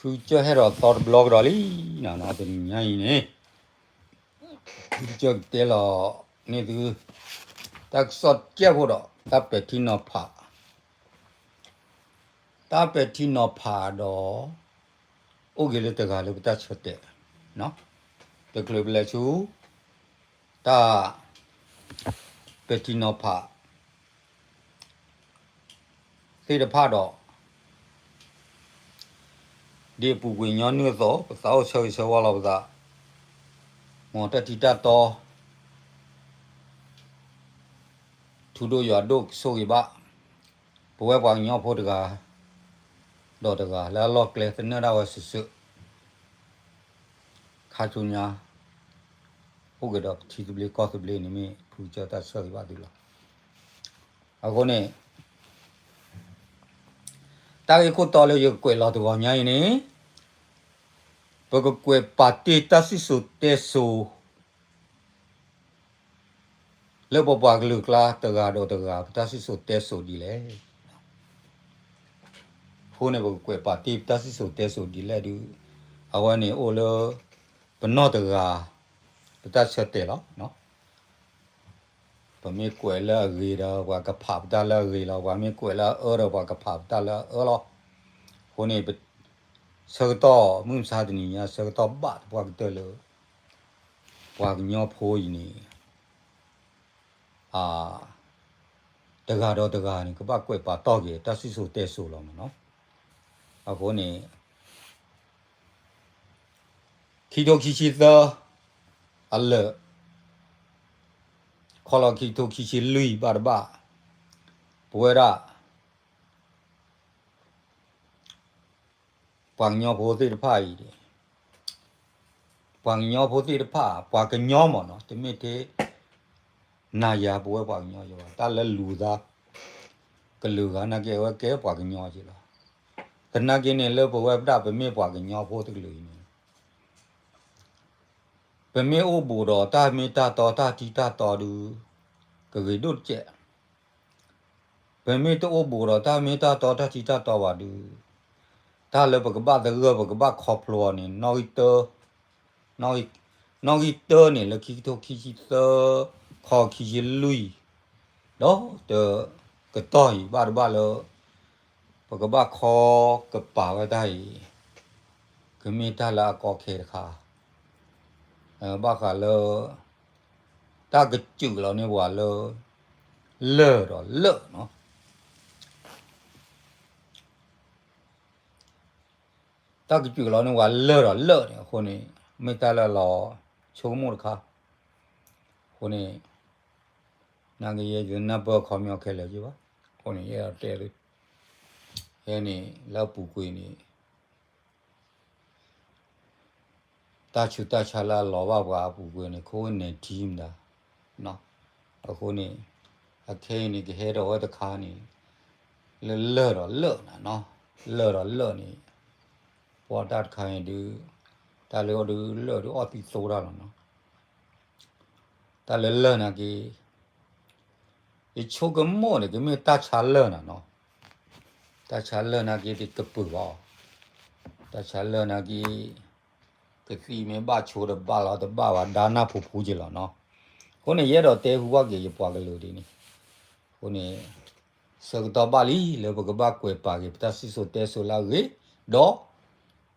ဖုကစၢၢ်ဟဲထီၣ်သီတဘျီကဒီးလံနီၤ, တနံၤညါအံၤန့ၣ် ဖုကစၢၢ်ကတဲလီၤန့ၢ်သု တၢ်ကစီၣ်ကဲးဖိဒီး တၢ်ပဲာ်ထံနီၤဖး, တၢ်ပဲာ်ထံနီၤဖးဒီး အိၣ်က့ၤလၢတဂၤလၢပတၢ်ဆၢတဲာ်, တချုးပလဲၤဆူ တၢ်ပဲာ်ထံနီၤဖး သ့ၣ်တဖၣ်ဒီး ဒ်အပူၤကွံာ်ညီနုၢ်အသိး ပသးအိၣ်ဆၢဂ့ၤဆၢဝါလီၤပသး, မ်တၢ်ထံတၢ်တီ ထူဒိၣ်ယွၤဒိၣ်ကဆိၣ်ဂ့ၤဘၣ် ပဝဲပှၤကညီဖိတဂၤ ဒီးတဂၤ လၢအလီၢ်ကျဲသနၢၣ်ဒၣ်ဝဲစုာ်စုာ် ခါဆူညါ အိၣ်က့ၤဒီးထံသဘျ့ကီၢ်သဘျ့န့ၣ် မ့ၢ်ဖုကစၢၢ်တၢ်ဆၢဂ့ၤဘၣ်သုလီၤ. အဃိန့ၣ် တၢ်ဂ့ၢ်ခိၣ်တီလၢယကကွဲးလီၤတဂီၤညါအံၤန့ၣ် ပကကွဲးပာ်တ့ၢ်တၢ်စံၣ်စိၤတဲစိၤ လၢပပှၤကလုာ်ကျါတဂၤဒီးတဂၤ ပတၢ်စံၣ်စိၤတဲစိၤဒ်လဲၣ်. အဃိန့ၣ် ပကကွဲးပာ်တ့ၢ်ပတၢ်စံၣ်စိၤတဲစိၤဒ်လဲၣ်ဒုး အဝဲန့ၣ်အိၣ်လၢ ပနီၢ်တဂၤ ပတၢ်ဆၢတဲာ်လီၤ. ပမ့ၢ်ကွဲးလၢအဂ့ၤဒီး ပှၤကဖးပတၢ်လၢအဂ့ၤလီၤ. ပှၤမ့ၢ်ကွဲးလၢအအၢဒီး ပှၤကဖးပတၢ်လၢအအၢလီၤ. အဃိန့ၣ် ဆၢကတီၢ်မုၢ်မဆါတနံၤညါ ဆၢကတီၢ်ဘၣ်သပှၢ်ကတၢၢ်လၢ ပှၤကညီဖိအံၤန့ၣ် တဂၤဒီးတဂၤန့ၣ် ကဘၣ်ကွဲးပာ်တီၢ်က့ၤ တၢ်စံၣ်စိၤတဲစိၤလီၤမ့ၢ်နီၤ. အဃိန့ၣ် ခံထိခံဆံသၢ အလၢာ် ခီလီၤခံထိခံဆံလွံၢ်ဘၣ်တဘၣ် ပဝဲဒၣ် ပှၤကညီဖိသ့ၣ်တဖၣ်အံၤန့ၣ် ပှၤကညီဖိသ့ၣ်တဖၣ် ပှၤကညီမ့ၢ်နီၤ တမ့ၢ်ထဲ နၤယၤပဝဲပှၤကညီယဘၣ် တၢ်လၢလူၤသး ကလုာ်ဂၤနာ်က့ အဝဲကဲပှၤကညီက့လီၤ. သနာ်က့န့ၣ် လၢပဝဲဒၣ်ပမ့ၢ်ပှၤကညီဖိတကလုာ်အံၤန့ၣ် ပမ့ၢ်အိၣ်ဘူးဒီးတၢ်မ့ၢ်တၢ်တီတၢ်ထံတၢ်တီဒုး ကဂ့ၤဒိၣ်တကဲး ပမ့ၢ်တအိၣ်ဘူးဒီးတၢ်မ့ၢ်တၢ်တီတၢ်ထံတၢ်တီဘၣ်ဒုး တၢ်လၢပကဘၣ်သဂၢၢ် ပကဘၣ်ခီဖျိအီၤန့ၣ် နီၣ်ဂံၢ်တၢ နီၣ်ဂံၢ်တၢန့ၣ် လၢခံကထိခံဆံသၢ ခီခံဆံလွံၢ် ဒီးတကတီၢ်အံၤ ဘၣ်တဘၣ်လၢ ပကဘၣ်ခီကပၤဝဲတၢ်အံၤ ကမ့ၢ်တၢ်လၢအကီခဲတခါ ဘၣ်ဃးလၢ တၢ်ကစူးလီၤန့ၢ်ပှၤလၢ လၢၢ်ဒီးလၢၢ်နီၤ တၢ်ကစူးလီၤန့ၢ်ပှၤလၢၢ်ဒီးလၢၢ်န့ၣ် အဃိန့ၣ် မ့ၢ်တၢ်လၢလီၤဆိကမိၣ်တခါ အဃိန့ၣ် နာ်က့ယဲယနၢ်ပၢၢ်ခီပညီခဲလၢာ်က့ဘၣ် အဃိန့ၣ် ယအဲၣ်ဒိးတဲလၢ ယဲန့ၣ် လၢအပူၤကွံာ်န့ၣ် တၢ်ဆူးတၢ်ဆါလၢအလီၤဘၣ်ပှၤအပူၤကွံာ်န့ၣ် COVID nineteen မတၤ အဃိန့ၣ် အခဲအံၤန့ၣ် ကဟဲထီၣ်ဝဲတခါန့ၣ် လၢလၢၢ်ဒီးလၢၢ်နၤနီၤ လၢၢ်ဒီးလၢၢ်န့ၣ် ပှၤတၢ်တခါအံၤဒုး တၢ်လၢအီၣ်ဒုးလၢၢ်ဒုးအီၣ်သံသိတၢ်လီၤနီၤ တၢ်လၢလၢၢ်နာ်က့ ယဆိကမိၣ်န့ၣ် ကမ့ၢ်တၢ်ဆါလၢၢ်နၤနီၤ တၢ်ဆါလၢၢ်နာ်က့ တကပၢၤဘၣ်အီၤ တၢ်ဆါလၢၢ်နာ်က့ ကသံၣ်မ့ၢ်ဘၣ်ဆိတဘၣ်လီၤ တဘၣ်ဘၣ် ဒါနၢ်ဖူဖူက့ၤလီၤနီၤ အဃိန့ၣ် ယအဲၣ်ဒိးတဲဟူဘၣ်က့ၤယပှၤကလုာ်ဒ်န့ၣ် အဃိန့ၣ် ဆၢကတီၢ်ဘၣ်လံ လၢပကဘၣ်ကွဲးပာ်က့ၤ ပတၢ်စံၣ်စိၤတဲစိၤလၢအဂ့ၤ ဒီး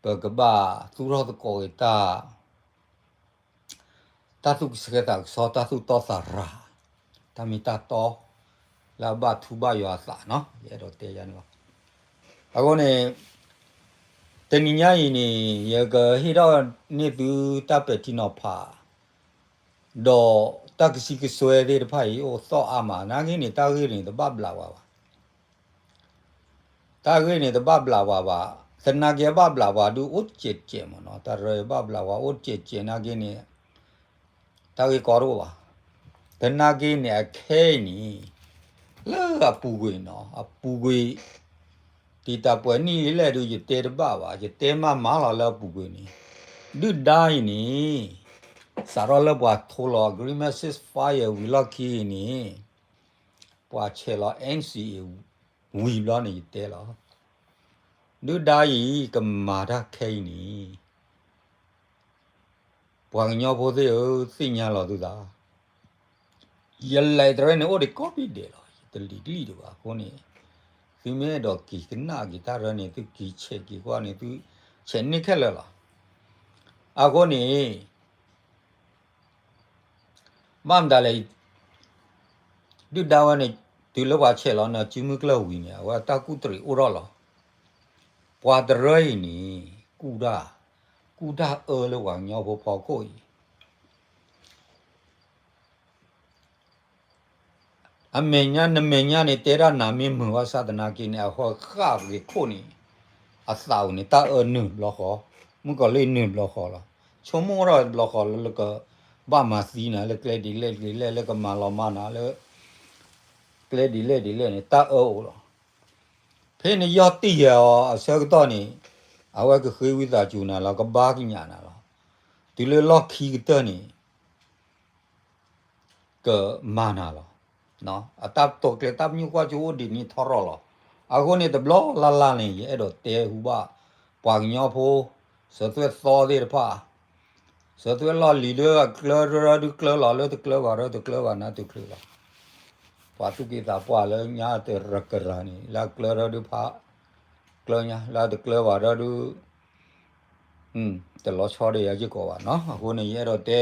ပကဘၣ်သူၣ်ထီၣ်သကိးက့ၤတၢ် တၢ်သူၣ်ကဆှဲသးကဆှီ တၢ်သူၣ်တီသးရၤ တၢ်မ့ၢ်တၢ်တီ လၢအဘၣ်ထူဘၣ်ယွၤအသးနီၤ ယအဲၣ်ဒိးတဲယၤန့ၣ်လီၤ. အဃိန့ၣ် တနံၤညါအံၤန့ၣ် ယကဟ့ၣ်ထီၣ်န့ၢ်သုတၢ်ပဲာ်ထံနီၤဖး ဒီးတၢ်ကဆံကစွဲသ့ၣ်တဖၣ်အံၤ အိၣ်သီၣ်အါမး နာ်က့န့ၣ် တၢ်ဂ့ၢ်န့ၣ် တဘၣ်ဘျးဝဲဘၣ် တၢ်ဂ့ၢ်န့ၣ် တဘၣ်ဘျးဝဲဘၣ်, သနာ်က့ဘၣ်ဘျးဝဲဒုးအိၣ်စဲးစဲးမ့ၢ်နီၤ, တၢ်ရၢဘၣ်ဘျးဝဲအိၣ်စဲးစဲးနာ်က့န့ၣ် တၢ်ဂ့ၢ်ကီတအိၣ်ဘၣ်. သနာ်က့န့ၣ် အခဲအံၤန့ၣ် လၢအပူၤကွံာ်နီၤ, အပူၤကွံာ် တံၤတၢ်ပှဲၤနံၣ်လဲၣ်ဒုး ယတဲတဘၣ်ဘၣ်, ယတဲမးမးလီၤလၢအပူၤကွံာ်န့ၣ်, ဒုၣ်ဒါအံၤန့ၣ် စးထီၣ်လၢပှၤထိလီၤ agreement ceasefire ဝံၤလီၢ်ခံအံၤန့ၣ် ပှၤဆဲးလီၤ NCA ဝံၤဘျီန့ၣ် ယတဲလီၤ. ဒုၣ်ဒါအံၤကမၤတၢ်ခဲအံၤန့ၣ်, ပှၤကညီဖိသ့ၣ်ဧၢ, သ့ၣ်ညါလီၤသုသး, ယလဲၤတရၢန့ၣ်အိၣ်ဒံးကိးဘ့ၣ်ဒဲးလီၤ, ယတလံၤတလံၤဒံးဘၣ်အဃိန့ၣ်, သုမ့ၢ်အဲၣ်ဒိးက့ၤကနၣ်က့ၤတၢ်ရၢန့ၣ် သုက့ၤဆဲးက့ၤကွၢ်န့ၣ် သုဆဲးန့ၢ်ခဲလၢာ်လီၤ. အဃိန့ၣ် ဘၣ်မတၤလဲၣ်, ဒုၣ်ဒါဝဲန့ၣ် တုၤလၢပှၤဆဲးလီၤန့ၣ် စုမုၢ်ကျၢၢ်ဝံၤန့ၣ် အဝဲတၢ်ကူၣ်တရံးအိၣ်ထီၣ်လီၤ. ပှၤတရၢအံၤန့ၣ် ကူၣ်တၢ်, ကူၣ်တၢ်အၢလၢပှၤကညီဖိဖီခိၣ်အံၤ အမဲာ်ညါနမဲာ်ညါန့ၣ် တဲဒၣ်နၤမ့ၢ်မုာ်ဘၣ်ဆၣ်သနာ်က့န့ၣ် အဃိဃၣ်ဂ့ၤခိၣ်န့ၣ်, အသးအိၣ်န့ၣ် တၢ်အၢနုာ်ဘျီဃီ, မုၣ်ကီၤလံၢ်နုာ်ဘျီဃီလီၤ. ဆိကမိၣ်ထီၣ်ဘျီဃီလၢလၢကဘၣ်မၤသံနၤလၢကျဲဒ်လဲၣ်ဒ်လဲၣ် လၢကမၤလီၤမၢ်နၤလၢ ကျဲဒ်လဲၣ်ဒ်လဲၣ်န့ၣ် တၢ်အၢအိၣ်လီၤ. ဖဲနယီၢ်တံၢ်ယဲအီၤအဆၢကတီၢ်န့ၣ်, အဝဲကဃ့ဝံသးစူၤနၤလီၤ, ကဘါကညးနၤလီၤ. တုၤလၢလီၢ်ခံကတၢၢ်န့ၣ် ကမၤနၤလီၤ. အတၢ်တိာ်ကျဲၤတၢ်ပညိၣ်ကွၢ်စိအိၣ်ဒံးန့ၣ်ထီရီၤလီၤ. အဃိန့ၣ်တဘျီလၢ်လၢ်န့ၣ် ယအဲၣ်ဒိးတဲဟူဘၣ် ပှၤကညီဖိ စၢၤသွဲၣ်သီသ့ၣ်တဖၣ်, စၢၤသွဲၣ်လီၢ်လံၤဒီး အကျၢရၢဒုးကျၢလီၤ လၢတကျၢဘၣ်ရၢတကျၢဘၣ်နါတချုးလီၤ. ပှၤသူၣ်က့သးပှၢ်လၢညါတရကရၤန့ၣ် လၢအကျၢရၢဒုးဖး ကျၢညါ လၢအတကျၢဘၣ်ရၢဒုး တလီၤဆီဒီးယၤယ့ၢ်ကီးဘၣ်နီၤ. အဃိန့ၣ် ယအဲၣ်ဒိးတဲ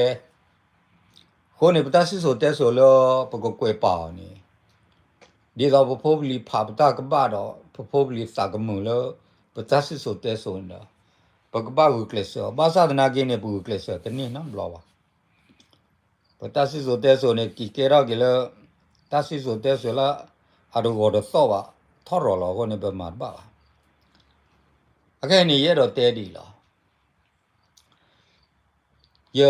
အဃိန့ၣ် ပတၢ်စံၣ်စိၤတဲစိၤလၢပကကွဲးပာ်အီၤန့ၣ်, ဒ်သိးပဖိပလံၤဖးပတၢ်ကဘၣ်ဒီး ပဖိပလံၤသးကမုာ်လၢ ပတၢ်စံၣ်စိၤတဲစိၤန့ၣ်ဒီး ပကဘၣ်ဂုာ်ကျဲးစၢးအီၤ. ဘၣ်ဆၣ်သနာ်က့န့ၣ် ပဂုာ်ကျဲးစၢးတန့ၢ်နီတဘျီဘၣ်. ပတၢ်စံၣ်စိၤတဲစိၤန့ၣ် က့ၤကဲထီၣ်က့ၤလၢ တၢ်စံၣ်စိၤတဲစိၤလၢ အတဂီၤတသီၣ်ဘၣ် ထီၣ်ရီၤလီၤအဃိန့ၣ် ပမၤတဘၣ်ဘၣ်. အခဲအံၤန့ၣ် ယအဲၣ်ဒိးတဲဒ်အံၤလီၤ. ယ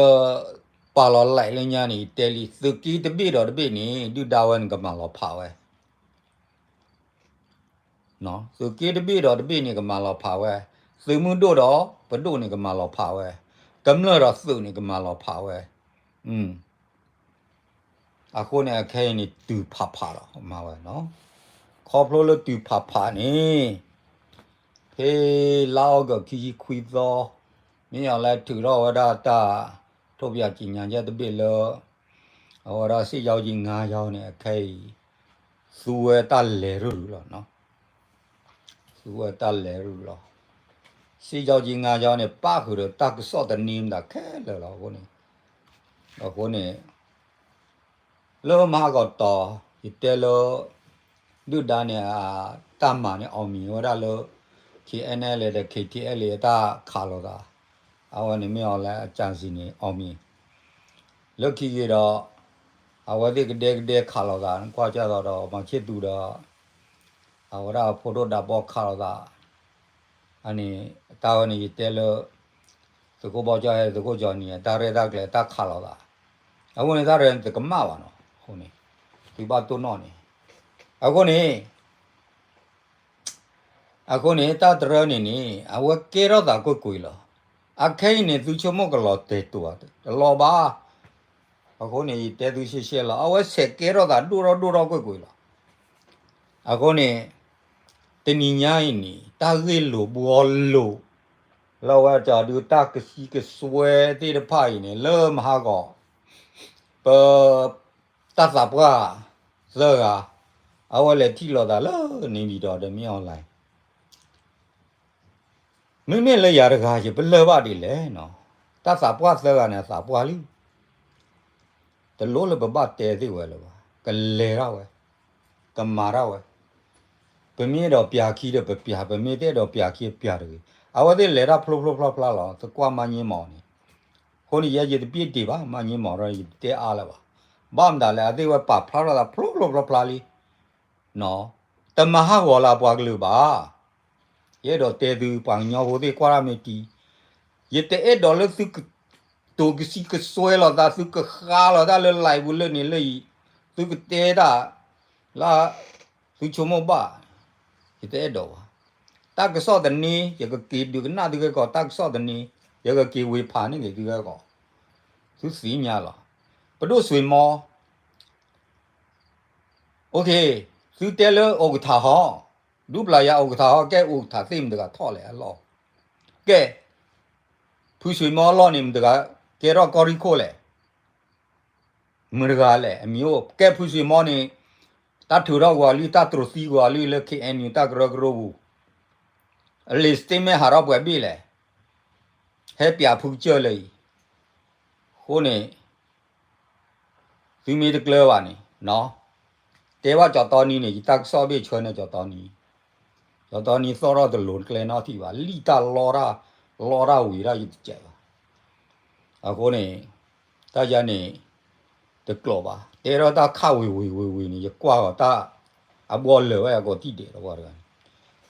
ပာ်လီၤလဲၣ်လၢညါန့ၣ် ယတဲလံ သုးက့တဘ့ၣ်ဒီးတဘ့ၣ်န့ၣ် ဒုၣ်ဒါဝဲန့ၣ်ကမၤလီၤဖးဝဲ, သုးက့တဘ့ၣ်ဒီးတဘ့ၣ်န့ၣ်ကမၤလီၤဖးဝဲ, သုးမုၢ်ဒိၣ်ဒီးပဒိၣ်န့ၣ်ကမၤလီၤဖးဝဲ, ကမျၢၢ်ဒီးသုးန့ၣ်ကမၤလီၤဖးဝဲ. အဃိန့ၣ် အခဲအံၤန့ၣ် တုၤဖးဖးလီၤ မၤဝဲနီၤ. ခီဖျိလၢတုၤဖးဖးန့ၣ် ဖဲလါအီကူးခံဆံခွံသီ မ့ၢ်အီၤလဲၣ် ထုးထီၣ်ဝဲဒၣ်တၢ် ထုတ်ပြန်ကြေညာချက်တဘ့ၣ်လၢ အဝဲဒၣ် စစ်ကြောင်းကြီး ငါးကြောင်းန့ၣ် အခဲအံၤ သူဝဲတၢ်လဲၤရုၢ်ရုၢ်လီၤ. သူဝဲတၢ်လဲၤရုၢ်လီၤ. စစ်ကြောင်းကြီး ငါးကြောင်းန့ၣ် ပၣ်ဃုာ်ဒီးတၢ်ကစီၣ်တနံၤမတၤခဲလၢာ်လီၤ. အဃိန့ၣ် အဃိန့ၣ် လၢမဟါကီးတီၤ ယတဲလၢ ဒုၣ်ဒါန့ၣ် အတၢ်မၤန့ၣ် အီၣ်မံၤဝဲဒၣ်လၢ KNLA ဒီး KTLA အတၢ်ခးလိာ်သး, အဝဲန့ၣ်မ့ၢ်အီၤလၢအကြံစည်န့ၣ် အီၣ်မံၤ လၢခံက့ၤဒီး အဝဲသ့ၣ်ကဒဲကဒဲခးလိာ်သး ကွၢ်ကၢ်သိးဒီး မၤဆ့ၣ်သူဒီး အဝဲဒၣ်အဖိဒိၣ်ဒးဘီခးလိာ်သး အန့ၣ် တၢ်ဝဲန့ၣ် ယတဲလၢ သုးခိၣ်ဘီကၠီဟဲ သုးခိၣ်ကၠီနံၤ တၢ်ရဲၣ်တၢ်ကျဲၤ တၢ်ခးလိာ်သး, အဃိန့ၣ် တၢ်ရဲၣ်န့ၣ် တကမၣ်ဘၣ်နီၤ. အဃိန့ၣ် သုဘၣ်တိၢ်နီၣ်န့ၣ် အဃိန့ၣ် အဃိန့ၣ် တၢ်တရၢန့ၣ်န့ၣ် အဝဲကဲထီၣ်သးကွ့ၢ်ကွ့ၢ်လီၤ. အခဲအံၤန့ၣ် သုဆိကမိၣ်ကလီၤတဲာ်တူာ်တလီၤဘၣ်. အဃိန့ၣ် ယတဲသုရှဲရှဲလီၤ. အဝဲဆဲးကဲထီၣ်သးဒိၣ်ထီၣ်ဒိၣ်ထီၣ်ကွ့ၢ်ကွ့ၢ်လီၤ. အဃိန့ၣ် တနံၤညါအံၤန့ၣ် တၢ်ဂ့ၢ်လိာ်ဘှီလိာ် လၢအဝဲတၢ်ဒုးတၢ်ကဆံကစွဲသ့ၣ်တဖၣ်အံၤန့ၣ် လၢမဟါဂီၤ ပ တၢ်သးပှၢ်သၢဂၤ အဝဲလဲၤထံၣ်လိာ်သးလၢ နေပြည်တော် ဒီး မင်းအောင်လှိုင် မ့မ့ၢ်လၢယၤတဂၤ ယပလၢၢ်ဘၣ်ဒ်လဲၣ်နီၤ. တၢ်သးပှၢ်သၢဂၤန့ၣ် အသးပှၢ်လံ. တလိၣ်လၢပဘၣ်တဲသ့ၣ်ဝဲလၢၤဘၣ်. ကလဲၤဒၣ်ဝဲ, ကမၤဒၣ်ဝဲ. ပမ့ၢ်အဲၣ်ဒိးပျးခံဒီးပပျး, ပမ့ၢ်တအဲၣ်ဒိးပျးခံပျးတဂ့ၤ. အဝဲသ့ၣ်လဲၤတၢ်ဖျိဖျိဖျါဖျါလီၤ. သကွၢ်မါည့မီၤန့ၣ်, အဃိန့ၣ် ယဲယတပျ့ၢ်တ့ၢ်ဘၣ်, မါည့မီၤဒီး ယတတဲအါလၢၤဘၣ်. ဘၣ်မတၤလဲၣ်, အသ့ၣ်ဝဲပာ်ဖျါထီၣ်သးဖျိဖျိဖျါဖျါလံ. တမၤဟးဂီၤလၢအပှၤကလုာ်ဘၣ်. ယအဲၣ်ဒိးတဲသု ပှၤကညီဖိသ့ၣ်ကွၢ်တၢ်မ့ၢ်တံၢ်, ယတအဲၣ်ဒိးလၢသုကတိၤကဆံကစွဲလိာ်သး, သုကဃါလိာ်တၢ်လၢ live ပူၤလၢန့ၣ်လၢအံၤ, သုကတဲတၢ်လၢ သုဆိကမိၣ်ဘၣ်, ယတအဲၣ်ဒိးဘၣ်. တၢ်ကစီၣ်သန့, ယကက့ၤဒုးကနၣ်သုကဲကီး, တၢ်ကစီၣ်သန့, ယကက့ၤဝ့ၤဖးန့ၢ်က့ၤသုကဲကီး, သုသ့ၣ်ညါလီၤ. ပဒိၣ်စွ့ၤမီ OK, သုတဲလၢ ဥက္ကဋ္ဌ ဟီ, ဒူပျၤယၤအိၣ်ကထးဟီ ကဲအိၣ်ကထးသ့ၣ်မတၤတဂၤထီၣ်လဲၣ်အလီၢ်, ကဲ ဖုဆွေမောအလီၢ်န့ၣ် မတၤတဂၤကဲထီၣ်ကီၢ်ရံၣ်ခိၣ်လဲၣ်, မတၤတဂၤလဲၣ် အမံၤအိၣ် ကဲဖုဆွေမောန့ၣ် တၢ်ထုးထီၣ်ကွၢ်လံ တၢ်တြီသံကွၢ်လံလၢ ခ့ၣ်အဲၣ်ယူၣ် တၢ်ကရၢကရိပူၤ, အလံာ် statement ဟးထီၣ်ပှဲၤဘ့ၣ်လဲၣ်, ဟဲပျးဖုကစၢၢ်လၢအံၤ, အဃိန့ၣ် သုမ့ၢ်တကျၢၤဘၣ်န့ၣ်, တဲဘၣ်ကၠီၤတီနံန့ၣ် ယတၢ်ကစီၣ်ဘ့ၣ်ဆှၢန့ၢ်ကၠီၤတီနံ, ကၠီၤတီနံသီၣ်ထီၣ်တလိၤတကျဲနီတထံၣ်ဘၣ်, လံၣ်တၢ်လီတၢ်, လီတၢ်ဝံၤတၢ်ယတစဲးဘၣ်. အဃိန့ၣ် တၢ်ယၤန့ၣ် တကျိၤဘၣ်, တဲထီၣ်တၢ်ခးဝ့ၤဝ့ၤဝ့ၤဝ့ၤန့ၣ် ယကွၢ်ဂီၤတၢ်, အဘှီလၢာ်ဝဲအကိးထံၣ်ဒဲးတဝီတဂၤန့ၣ်,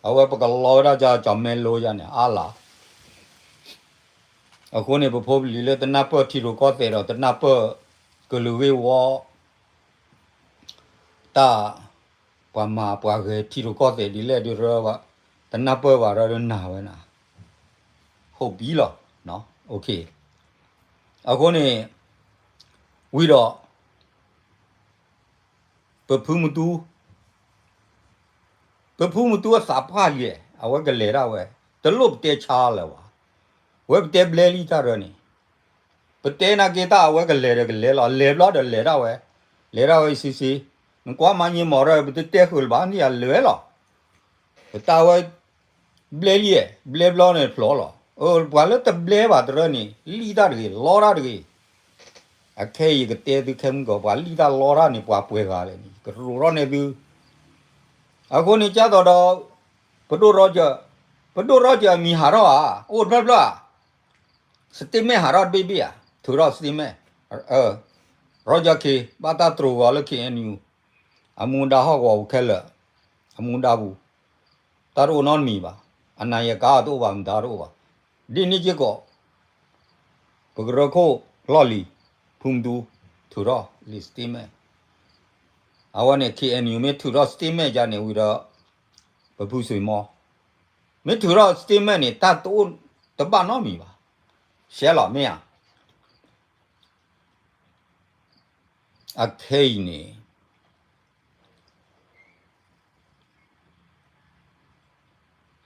အဝဲပကလီဝဲဒၣ်ကၠီၤမဲလိယၤန့ၣ် အါလီၤ အဃိန့ၣ် ပဖိပလံၤလၢတနၢ်ပၢၢ်ထံရူၢ်ကီၢ်သဲးဒီးတနၢ်ပၢၢ်ကလုာ်ဂ့ၢ်ဝီ, တၢ်, ပှၤမၤပှၤဂဲၤထံရူၢ်ကီၢ်သဲးဒ်လဲၣ်ဒ်ရၢ, တနၢ်ပၢၢ်ဘၣ်ရၢဒ်နၤဝဲနၤ, ဟိၣ်ပံၤလီၤ, အဃိန့ၣ်, ဝံၤဒီး ပဖုမတူ, ပဖုမတူအသးပှၢ်လံ, အဝဲကလဲၤဒၣ်ဝဲ, တလိၣ်ပတဲဆါလၢၤဘၣ်, ဝဲပတဲဘျဲလံတၢ်ရၢန့ၣ်, ပတဲနာ်က့တၢ်အဝဲကလဲၤဒီးကလဲၤလီၤ, လဲၤဘျီဒီးလဲၤဒၣ်ဝဲ, လဲၤဒၣ်ဝဲစ့စ့, နကွၢ်မၤည့မီၤရၢ ပတတဲဃုာ်လၢၤဘၣ် န့ၣ်ယလဲၤလီၤ, ပတၢ်ဝဲ ဘျဲလံ, ဘျဲဘျီန့ၣ်ဖျိလီၤ, ပှၤလၢတဘျဲဘၣ်တရၢန့ၣ် လံၣ်တၢ်တဂ့ၤ လီတၢ်တဂ့ၤ, အခဲအံၤယကတဲသုခဲမုၢ်ကီး ပှၤလံၣ်တၢ်လီတၢ်န့ၣ် ပှၤပှဲၤဂၤလဲၣ်န့ၣ် ကရိးထီၣ်န့ၢ်သု, အဃိန့ၣ် ကၢ်သိးဒီး, ပဒိၣ်ရီကၢၢ်, ပဒိၣ်ရီကၢၢ်အမံၤဟးထီၣ်ဧါ, အိၣ်တဖျၢၣ်ဖျၢၣ်ဧါ, statement ဟးထီၣ်တဘ့ၣ်ဘ့ၣ်ဧါ, ထုးထီၣ် statement, ရီကၢၢ်ခ့ ဘၣ်တၢ်တြီဂီၤလၢ ခ့ၣ်အဲၣ်ယူၣ်, အမူဒါဟီၣ်ကဝီၤပူၤခဲလၢာ်, အမူဒါပူၤ, တၢ်တအိၣ်နီတမံၤဘၣ်, အနၤယကါတအိၣ်ဘၣ် မတၤတအိၣ်ဘၣ်, ဒ်န့ၣ်စ့ၢ်ကီး ပကရၢခိၣ်လီၢ်လံၤ, ဖုမတူ, ထုးထီၣ်လံာ် statement, အဝဲန့ၣ် ခ့ၣ်အဲၣ်ယူၣ် မ့ၢ်ထုးထီၣ် statement ယၤန့ၣ်ဝံၤဒီး, ပဖုဆွေမော, မ့ၢ်ထုးထီၣ် statement န့ၣ် တၢ်တအိၣ်တဘၣ်နီတမံၤဘၣ်, ရှဲလီၤမ့ၢ်ဧါ, အခဲအံၤန့ၣ်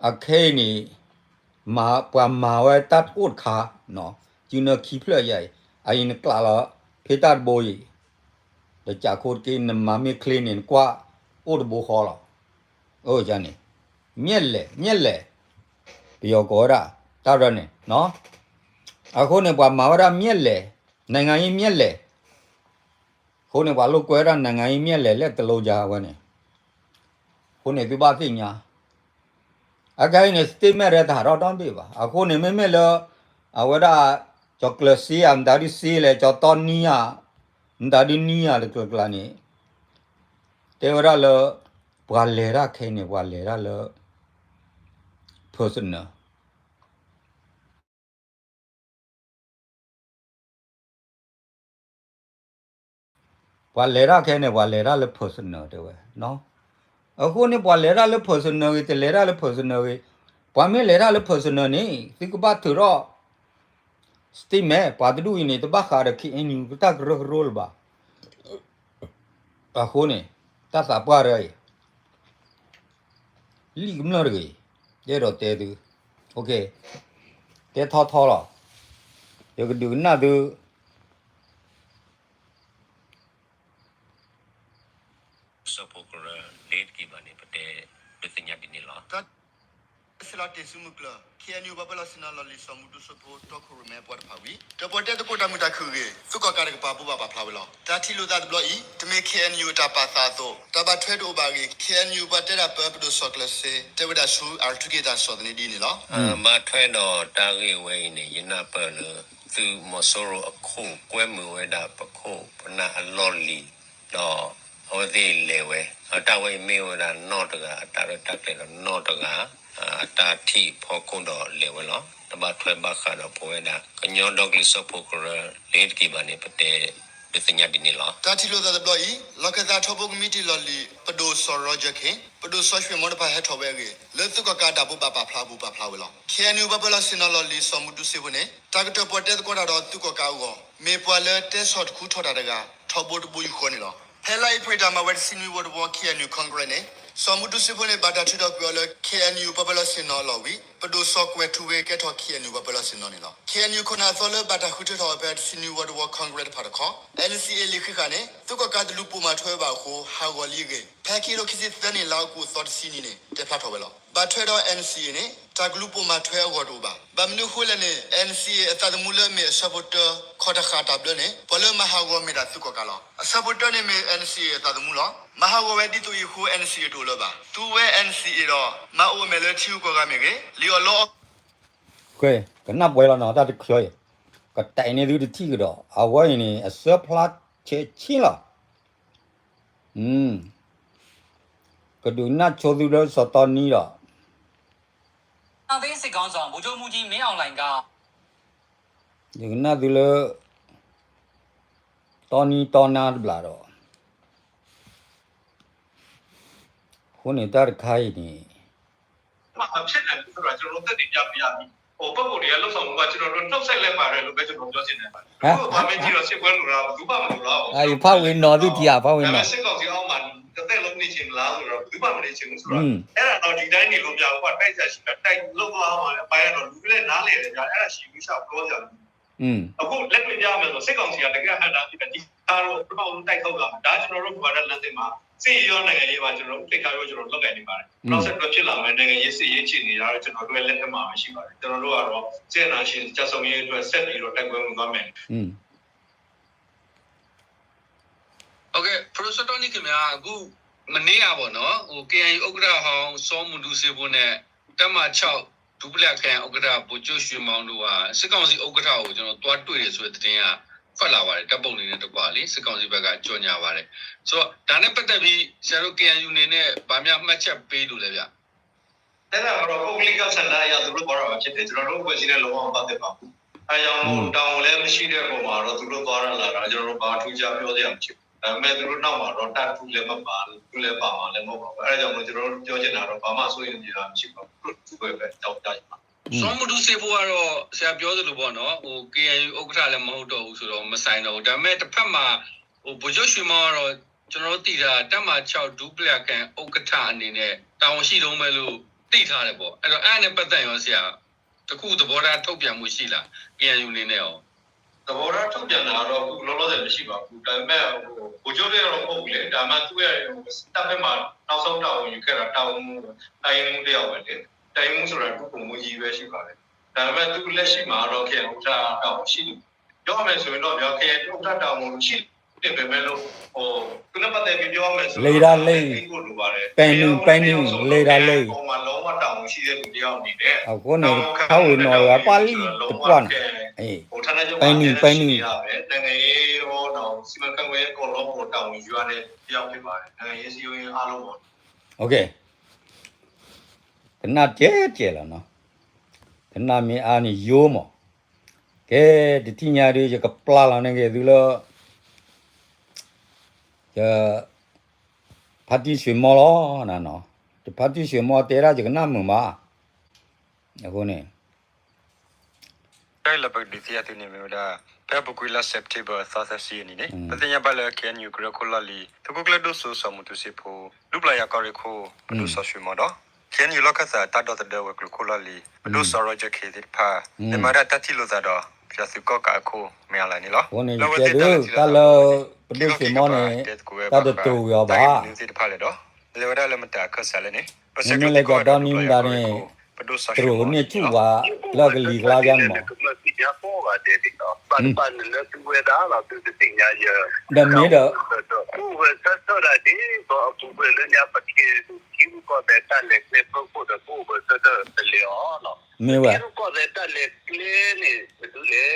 အခဲအံၤန့ၣ်, ပှၤမၤဝဲတၢ်တအိၣ်တခါ, စုနၢခံဖျၢၣ်ယၤအံၤ, အအံၤနကျးလီၤ, ဖဲတၢ်တဘိအံၤ, တကးခိၣ်တက့ၢ် နမၤမ့ၢ်ချ့န့ၣ် နကွၢ်အိၣ်တဘိဃီလီၤ, အန့ၣ်, မျက်လဲ, မျက်လဲ, ပယီၤကိးဝဲဒၣ်, တၢ်ရၢန့ၣ်, အဃိန့ၣ် ပှၤမၤဝဲဒၣ် မျက်လဲ, နိုင်ငံရေးမျက်လဲ, အဃိန့ၣ် ပှၤလိာ်ကွဲဝဲဒၣ် နိုင်ငံရေးမျက်လဲ လၢတလိယၤဝဲန့ၣ်, အဃိန့ၣ် သုဘၣ်သ့ၣ်ညါ, အခဲအံၤန့ၣ် statement တဟးထီၣ်နီတဘ့ၣ်ဘၣ်, အဃိန့ၣ် မ့မ့ၢ်လၢ, အဝဲဒၣ်, ကၠီၤကျၢၤစ့ဧါ မတၤဒုစ့လဲၣ် ကၠီၤတီနံဧါ, မတၤဒုနံဧါတကျၢၤကျၢၤန့ၣ်, တဲဝဲဒၣ်လၢ, ပှၤလဲၤတၢ်ခဲအံၤန့ၣ် ပှၤလဲၤတၢ်လၢ, personal ပှၤလဲၤတၢ်ခဲအံၤန့ၣ် ပှၤလဲၤတၢ်လၢ personal တဲဝဲ, အဃိန့ၣ် ပှၤလဲၤတၢ်လၢ personal ဂ့ၤ တလဲၤတၢ်လၢ personal ဂ့ၤ, ပှၤမ့ၢ်လဲၤတၢ်လၢ personal န့ၣ် သုကဘၣ်ထုးထီၣ် statement ပှၤတဒူၣ်အံၤန့ၣ် တဘၣ်ဃးဒီး ခ့ၣ်အဲၣ်ယူၣ် တၢ်ကရၢကရိလၢၤဘၣ်, အဃိန့ၣ်, တၢ်သးပှၢ်တဂၤအံၤ, လံၣ်ကမျၢၢ်တဂ့ၤ, ယအဲၣ်ဒိးတဲသု, တဲထီထီလီၤ, ယကဒုးကနၣ်သု စီၤဖိကရၢလ့ၤတက့ၤဘၣ်န့ၣ် ပတဲဒုးသ့ၣ်ညါဒ်န့ၣ်လီၤ. တၢ်စဲးလီၤတ့ၢ်ဆူမုၢ်ကျၢၢ် ခ့ၣ်အဲၣ်ယူၣ် ပှၤပၢၤလီၢ်ဆ့ၣ်နီၤလီၢ်လံၤ စီၤမူတူစ့ဖိ တီခိၣ်ရိၣ်မဲအပှၤတဖၣ်ဝံၤ တၢၣ်ပီၣ်တဲသကိးတၢ်မုာ်တၢ်ခုၣ်အဂ့ၢ် သုးကီၣ်ကးတကပၤဘိးဘၣ်ပာ်ဖျါဝဲလီၤ. တၢ်ထံၣ်လိာ်သးတဘျီအံၤ တမ့ၢ် ခ့ၣ်အဲၣ်ယူၣ် အတၢ်ပာ်သးအသိး တၢ်ဘၣ်ထွဲတအိၣ်ဘၣ်အဂ့ၢ် ခ့ၣ်အဲၣ်ယူၣ် ပှၤတဲတၢ်ပၢ ပဒိၣ်စီၤကျၢၤစ့ တဲဝဲဒၣ်ဆူ အၣ်ထူက့ၣ် တၢ်ကစီၣ်သန့ဒ်န့ၣ်လီၤ. ဘၣ်ထွဲဒီးတၢ်ဂ့ၢ်ဝဲအံၤန့ၣ် ယနၢ်ပၢၢ်လၢ သုးမီၤစိရိၤအခိၣ်ကွဲမုာ်ဝဲဒၣ်ပခိၣ်ပနၢ်အလီၢ်လံၤ ဒီးအဝဲသ့ၣ်လဲၤဝဲ အတၢ်ဝဲအံၤမ့ၢ်ဝဲဒၣ်နီၢ်တဂၤ အတၢ်ရဲၣ်တၢ်ကျဲၤဒီးနီၢ်တဂၤ အတၢ်ထံၣ်ဖီခိၣ်ဒီးလဲၤဝဲလီၤ. တဘၣ်ထွဲဘၣ်ဃးဒီးပဝဲဒၣ် ကညီဒီကလုာ်စၢဖှိၣ်ကရၢလ့ၤတက့ၤဘၣ်န့ၣ် ပတဲဒုးသ့ၣ်ညါဒ်န့ၣ်လီၤ. တၢ်ထံၣ်လိာ်သးတဘျီအံၤ လီၢ်ခၢၣ်သးထီဘိကမံးတံာ်လီၢ်လံၤ ပဒိၣ်စီၤ Roger Khin ပဒိၣ်စီၤၡွ့ၣ်မိတဖၣ်ဟဲထီၣ်ဝဲအဂ့ၢ် လၢသုးကီၣ်ကးတၢ်ဘိးဘၣ်ပာ်ဖျါအပူၤပာ်ဖျါဝဲလီၤ. ခ့ၣ်အဲၣ်ယူၣ် ပှၤပၢၤလီၢ်ဆ့ၣ်နီၤလီၢ်လံၤ စီၤမူတူစ့ဖိန့ၣ် တၢ်ကတၢၣ်ပီၣ်တဲသကိးတၢ်ဒီးသုးကီၣ်ကးအဂီၢ် မ့ၢ်ပှၤလၢတဲဆီၣ်တခူထီၣ်တၢ်တဂၤ ထီဘိတဘိယူၢ်ဃီန့ၣ်လီၤ. ဖဲလါအ့ဖြ့ၣ်တၢ်မၤဝဲတဆံနွံဝီတဝီ ခ့ၣ်အဲၣ်ယူၣ် Congress န့ၣ် စီၤမူတူစ့ဖိန့ၣ် ဘၣ်တၢ်ထုးထီၣ်ကွံာ်အီၤလၢ ခ့ၣ်အဲၣ်ယူၣ် ပှၤပၢၤလီၢ်ဆ့ၣ်နီၤအလီၢ်ဝံၤ ပဒိၣ်စီၤကွဲၤထူဝ့ကဲထီၣ် ခ့ၣ်အဲၣ်ယူၣ် ပှၤပၢၤလီၢ်ဆ့ၣ်နီၤန့ၣ်လီၤ. ခ့ၣ်အဲၣ်ယူၣ် ခိၣ်နၢ်အသီလၢဘၣ်တၢ်ဃုထၢထီၣ်အီၤဖဲ တဆံနွံ World War Congress တဖၣ်တခီ NCA လံာ်ဃံးဃာ်န့ၣ် သုးကီၣ်ကးတလူၤပိာ်မၤထွဲဘၣ်အဃိ ဟးဂီၤလံအဂ့ၢ် ဖဲခံကထိခံဆံသၢနံၣ် လါအီကူးသီတဆံနံၤန့ၣ် တဲဖျါထီၣ်ဝဲလီၤ. ဘၣ်ထွဲဒီး NCA န့ၣ် တၢ်ကလူၤပိာ်မၤထွဲအဂီၢ်တအိၣ်ဘၣ်. ဘၣ်မနုၤအဃိလဲၣ်န့ၣ် NCA အသးသမူလၢအမ့ၢ်အဆၢဖိတၢ ခီၣ်တဃာ်တၢ်ဘျၢန့ၣ် ပှၤလၢမၤဟးဂီၤမ့ၢ်ဒၣ်သုးကီၣ်ကးလီၤ. အဆၢဖိတၢန့ၣ်မ့ၢ် NCA အသးသမူလီၤ. မၤဟးဂီၤဝဲဒ်သိးအံၤအဃိ NCA တအိၣ်လၢၤဘၣ်. သူဝဲ NCA ဒီး မၤအိၣ်အမဲာ်လၢထံဂုၤကီၢ်ဂၤမ့ၢ်ဂ့ၤ, လံာ်အီၣ်လီအီၣ် ကနၣ်ပှဲၤလီၤနီၤ တၢ်တခီအံၤ, ကတဲာ်န့ၢ်သုတထံၣ်ကဒီး အဝဲအံၤန့ၣ် အစၢဖျါဆဲးဆ့လီၤ. ကဒုးနၢ်ဆိသုလၢစီၤတီနံဒီး စစ်ခေါင်းဆောင် ဗိုလ်ချုပ်မှူးကြီး မင်းအောင်လှိုင်က ယကနၣ်သုလၢ တီနံတီနါတဘျီဒီး အဃိန့ၣ်တၢ်တခါအံၤန့ၣ် မှဖြစ်နိုင်တယ်ဆိုတာ ကျွန်တော်တို့သက်သေပြပေးရပြီ။ ဟို ပုံကိုယ်တွေကလှုပ်ဆောင်မှုက ကျွန်တော်တို့နှုတ်ဆက်လိုက်ပါတယ်လို့ပဲ ကျွန်တော်ပြောချင်တယ်။ ဟမ်? အခုက ဘာမင်းကြီးတော့ စစ်ပွဲလိုတာ ဘယ်သူမှမလိုတော့ဘူး။ အာ ယဖးဝံၤနီၤသုထံၣ်ဧါ ဖးဝံၤနီၤ ဒါပေမဲ့ စစ်ကောင်စီအောက်မှာ တစ်သက်လုံးနေချင်မလားဆိုတော့ ဘယ်သူမှမနေချင်ဘူးဆိုတော့ อืม အဲ့ဒါတော့ ဒီတိုင်းနေလို့မရဘူးကွာ။ တိုက်စရာရှိတာ တိုက်လုပ်သွားရမှာပဲ အပိုင်းကတော့ လူလည်းနားလည်တယ်ဗျာ။ အဲ့ဒါ ရှည်ရှည်ရှောက်ပြောစရာမလိုဘူး။ อืม အခုလက်တွေ့ပြရမယ်ဆို စစ်ကောင်စီက တကယ့်ဟန့်တားဖြစ်တယ်။ ဒီကားတော့ ပထမဆုံးတိုက်ထုတ်တာ။ ဒါကျွန်တော်တို့ မူဝါဒလမ်းသစ်မှာ စစ်ရေးရော နိုင်ငံရေးပါ ကျွန်တော်တို့ ဦးထိပ်ထားပြီးတော့ ကျွန်တော်လုပ်ကိုင်နေပါတယ်။ နောက်ဆက်တွဲဖြစ်လာမယ့် နိုင်ငံရေး စစ်ရေးအခြေအနေကတော့ ကျွန်တော်တို့ရဲ့လက်ထဲမှာပဲရှိပါတယ်။ ကျွန်တော်တို့ကတော့ စစ်အာဏာရှင်ကျဆုံးရေးအတွက် ဆက်ပြီးတော့ တိုက်ပွဲဝင်သွားမယ်။ อืม ဟုတ်ကဲ့ ပဒိၣ်စီၤတီနံ ခင်ဗျာ အခု မနေ့ကပေါ့နော် ဟို KNU ဥက္ကဋ္ဌဟောင်း စောမူတူစ့ဖိနဲ့ တပ်မ ခြောက် ဒူပလၢ်ခရိုင် ဥက္ကဋ္ဌ ဗိုလ်ချုပ်ရွှေမောင်တို့ဟာ စစ်ကောင်စီဥက္ကဋ္ဌကို ကျွန်တော်သွားတွေ့တယ်ဆိုတဲ့သတင်းက ထွက်လာပါတယ်။ ဓာတ်ပုံတွေနဲ့တကွလေ စစ်ကောင်စီဘက်က ကြေညာပါတယ်။ ဆိုတော့ ဒါနဲ့ပတ်သက်ပြီး ဆရာတို့ KNU အနေနဲ့ ဘာများမှတ်ချက်ပေးလို့လဲဗျ။ အဲ့ဒါကတော့ ပုဂ္ဂလိကဆန္ဒအရ သူတို့သွားတာပဲဖြစ်တယ်။ ကျွန်တော်တို့အဖွဲ့အစည်းနဲ့ လုံးဝမပတ်သက်ပါဘူး။ အဲဒါကြောင့်မို့ တာဝန်လည်းမရှိတဲ့အပေါ်မှာတော့ သူတို့သွားတာလာတာ ကျွန်တော်တို့ ဘာထူးခြားပြောစရာမရှိဘူး။ ဒါပေမဲ့ သူတို့နောက်မှာတော့ တပ်ထူလည်းမပါဘူး။ သူလည်းပါမှာလည်းမဟုတ်ပါဘူး။ အဲဒါကြောင့်မို့ ကျွန်တော်တို့ပြောချင်တာတော့ ဘာမှစိုးရိမ်စရာမရှိပါဘူး။ သူတို့ပဲအကြောင်းကြားချင်ပါစောမူတူစ့ဖိကတော့ ဆရာပြောသလိုပေါ့နော် ဟို KNU ဥက္ကဋ္ဌလည်းမဟုတ်တော့ဘူးဆိုတော့ မဆိုင်တော့ဘူး။ ဒါပေမဲ့ တစ်ဖက်မှာ ဟို ဗိုလ်ချုပ်ရွှေမောင်ကတော့ ကျွန်တော်တို့သိတာ တပ်မခြောက် ဒူပလၢ်ခရိုင် ဥက္ကဋ္ဌအနေနဲ့ တာဝန်ရှိတုန်းပဲလို့ သိထားတယ်ပေါ့။ အဲ့တော့ အဲ့ဒါနဲ့ပတ်သက်ရင်ရော ဆရာ တစ်ခုသဘောထားထုတ်ပြန်မှုရှိလား KNU အနေနဲ့ရော။ သဘောထားထုတ်ပြန်တာကတော့ အခုလောလောဆယ်မရှိပါဘူး။ ဒါပေမဲ့ ဟို ဗိုလ်ချုပ်တစ်ယောက်တော့မဟုတ်ဘူးလေ။ ဒါပေမဲ့ သူ့ရဲ့ ဟို တပ်ဘက်မှာ နောက်ဆုံးတာဝန်ယူခဲ့တာ တာဝန်မှူး တိုင်းမှူးတစ်ယောက်ပဲလေ။ တိုင်းမှူးဆိုတာ ဒုဗိုလ်မှူးကြီးပဲရှိပါတယ်။ ဒါပေမဲ့ သူလက်ရှိမှာတော့ KNU ဥက္ကဋ္ဌတာဝန်ရှိနေတယ်။ ပြောမယ်ဆိုရင်တော့ဗျာ KNU ဥက္ကဋ္ဌတာဝန်ရှိနေပေမဲ့လို့ ဟို သူနဲ့ပတ်သက်ပြီးပြောရမယ်ဆိုရင် လေဒါလေ သိဖို့လိုပါတယ်။ ပဲနုပဲနု လေဒါလေ ပုံမှာလုံးဝတာဝန်ရှိတဲ့လူတစ်ယောက်အနေနဲ့ အဃိန့ၣ် ခါဝံၤနီၢ်ဝဲပှၤလံတပှၢ်န့ၣ် ဟို ဌာနချုပ်မှာ ပဲနုပဲနု ပဲနု ရှိနေရမယ်။ နိုင်ငံရေးရောတော့ စီမံခန့်ခွဲရေးအကုန်လုံးကို တာဝန်ယူရတဲ့တစ်ယောက်ဖြစ်ပါတယ်။ နိုင်ငံရေးစည်းရုံးရေးအားလုံးပေါ့။ Okay. ကနၣ်ကဲကဲလီၤနီၤ. ကနၣ်မ့ၢ်အါန့ၣ်ယိမး. ကဲ တထံၣ်ညါဒီး ယကပျၢ်လီၤန့ၢ်က့ၤသုလၢ ယ ဖါတံၢ်ဆွ့ၤမီလီၤ နနီၤ. ယဖါတံၢ်ဆွ့ၤမီတဲဒၣ်ယကနၣ်မုာ်မး. အဃိန့ၣ် တၢ်လၢပကဒုးသ့ၣ်ညါသုန့ၣ်မ့ၢ်ဝဲဒၣ် ဖဲအပူၤကွံာ်လါ September သီသၢဆံအနံၤန့ၣ် ပသ့ၣ်ညါဘၣ်လၢ KNU ကရၢခိၣ်လီၢ်လံၤ သုးခိၣ်ကျၢၢ်ဒိၣ်စိစီၤမူတူစ့ဖိ ဒူပျၢ်ယၤကီၢ်ရ့ၣ်ခိၣ် ပဒိၣ်စီၤဆွ့ၤမီဒီး KNU လီၢ်ခၢၣ်သးတၢ်ဒီသဒၢဝဲၤကျိၤခိၣ်လီၢ်လံၤ ပဒိၣ်စီၤ Roger K သ့ၣ်တဖၣ် လဲၤမၤဒၣ်တၢ်ထံၣ်လိာ်သးဒီး ပယီၤသုးကီၣ်ကးအခိၣ် မ့ၢ်အလါန့ၣ်လီၤ. အဃိန့ၣ် လၢအဝဲသ့ၣ်တၢ်လၢထံၣ်လိာ်သး တၢ်လၢပဒိၣ်ဆွ့ၤမီန့ၣ် တၢ်တတိၤဝံၤအီၤဘၣ် တၢ်ဂ့ၢ်မနုၤသ့ၣ်တဖၣ်လဲၣ်ဒီး လဲၤဝဲဒၣ်လၢမတၤအခၢၣ်စးလဲၣ်န့ၣ် ပဆဲးကျိးသကိးဝဲဒၣ်ဒူပျၢ်ယၤကီၢ်ရ့ၣ်ခိၣ် ပဒိၣ်စီၤဆွ့ၤမီ န့ၣ်ထူၣ်ဝဲလၢကလံၤကျါယါန့ၣ်မး ကမၢၢ်သ့ၣ်ညါကိးဂၤဒဲးန့ၣ်ဒီး ဘၣ်တဘၣ်နလၢသုဝဲဒၣ်လီၤ သုတသ့ၣ်ညါယၤ ဒီးမ့ၢ်ဒီး အိၣ်ဝဲဆၢထၢၣ်ဒၣ်ဒ်သိးအပူၤကွံာ်လၢညါပက့ၤ ထံရူၢ်ကီၢ်သဲးတၢ်လဲၤကျဲဖၢခိၣ်ဒီး ကအိၣ်ဝဲဆၢထၢၣ်တလဲၤအီၤလီၤ. မ့ၢ်ဝဲ ထံရူၢ်ကီၢ်သဲးတၢ်လဲၤကျဲန့ၣ် ပဒုးလဲၣ်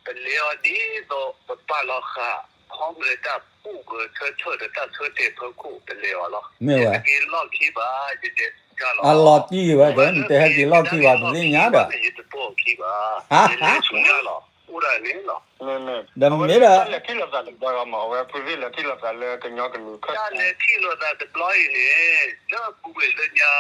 တလဲၤအီၤဒ်သိးပပာ်လီၤဃာ် ဟီၣ်ကရၢတၢ်အိၣ်ဝဲဆၢထၢၣ်ဒီးတၢ်ဆၢတဲာ်ဖၢခိၣ်တလဲၤအီၤလီၤ. မ့ၢ်ဝဲ ယတက့ၤလီၢ်ခံဘၣ် ယတဲဆူညါလီၤ. အလီၤတံၢ်ဝဲ နတဟဲက့ၤလီၢ်ခံဘၣ် တသ့ၣ်ညါဒီး ယတပိာ်ခံဘၣ် ယလဲၤဆူညါလီၤ. အိၣ်ဒၣ်န့ၣ်လီၤ. ဒီးမ့ၢ်ဒီး တၢ်လဲၤထံၣ်လိာ်သးတဘျီဂီမး အဝဲဖုသ့ၣ်လဲၤထံၣ်လိာ်သးလၢကညီကလုာ်ခၢၣ် တၢ်လဲၤထံၣ်လိာ်သးတဘျီအံၤန့ၣ် လၢအပူၤကွံာ်လၢညါ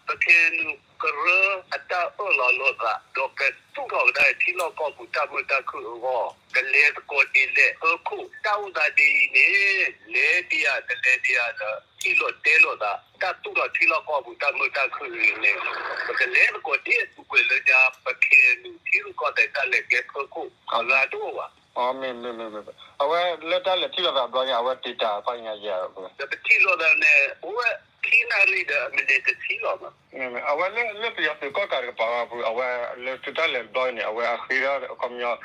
ပခဲနူာ်ကရၢအတၢ်အၢၣ်လီၤလိာ်သး ဒီးကသူၣ်ထီၣ်ကဒါထံလီၢ်ကီၢ်ပူၤတၢ်မုာ်တၢ်ခုၣ်အဂီၢ် ကလဲၤသကိးဒ်လဲၣ် ဖၢခိၣ် တၢ်အိၣ်သးဒ်အံၤန့ၣ် လဲၤဒံးဧါ တလဲၤဒံးဧါဒီး ထံၣ်လိာ်တဲလိာ်သး တၢ်သူၣ်ထီၣ်ထံလီၢ်ကီၢ်ပူၤတၢ်မုာ်တၢ်ခုၣ်အံၤန့ၣ် ပကလဲၤသကိးဒ်အပူၤကွံာ်လၢညါ ပခဲနူာ်ထံရူၢ်ကီၢ်သဲး တၢ်လဲၤကျဲဖၢခိၣ် အဂၤတအိၣ်ဘၣ်. အဝဲလၢတၢ်လဲၤထံၣ်လိာ်သးဘျီညါ အဝဲတံာ်တာ်ဖးညါယဲၢ် ဒီးပထံၣ်လိာ်သးန့ၣ် အိၣ်ဝဲခံနၣ်ရံၣ်ဒီးအမံးနံးတဆံလီၤမး. အဝဲလၢပယီၤသုးကီၢ်ကးတကပၤဘၣ်ဖု အဝဲလၢသုတၢ်လဲၤတဘျီန့ၣ် အဝဲအဃ့ထီၣ်အခီပညီ ဒ်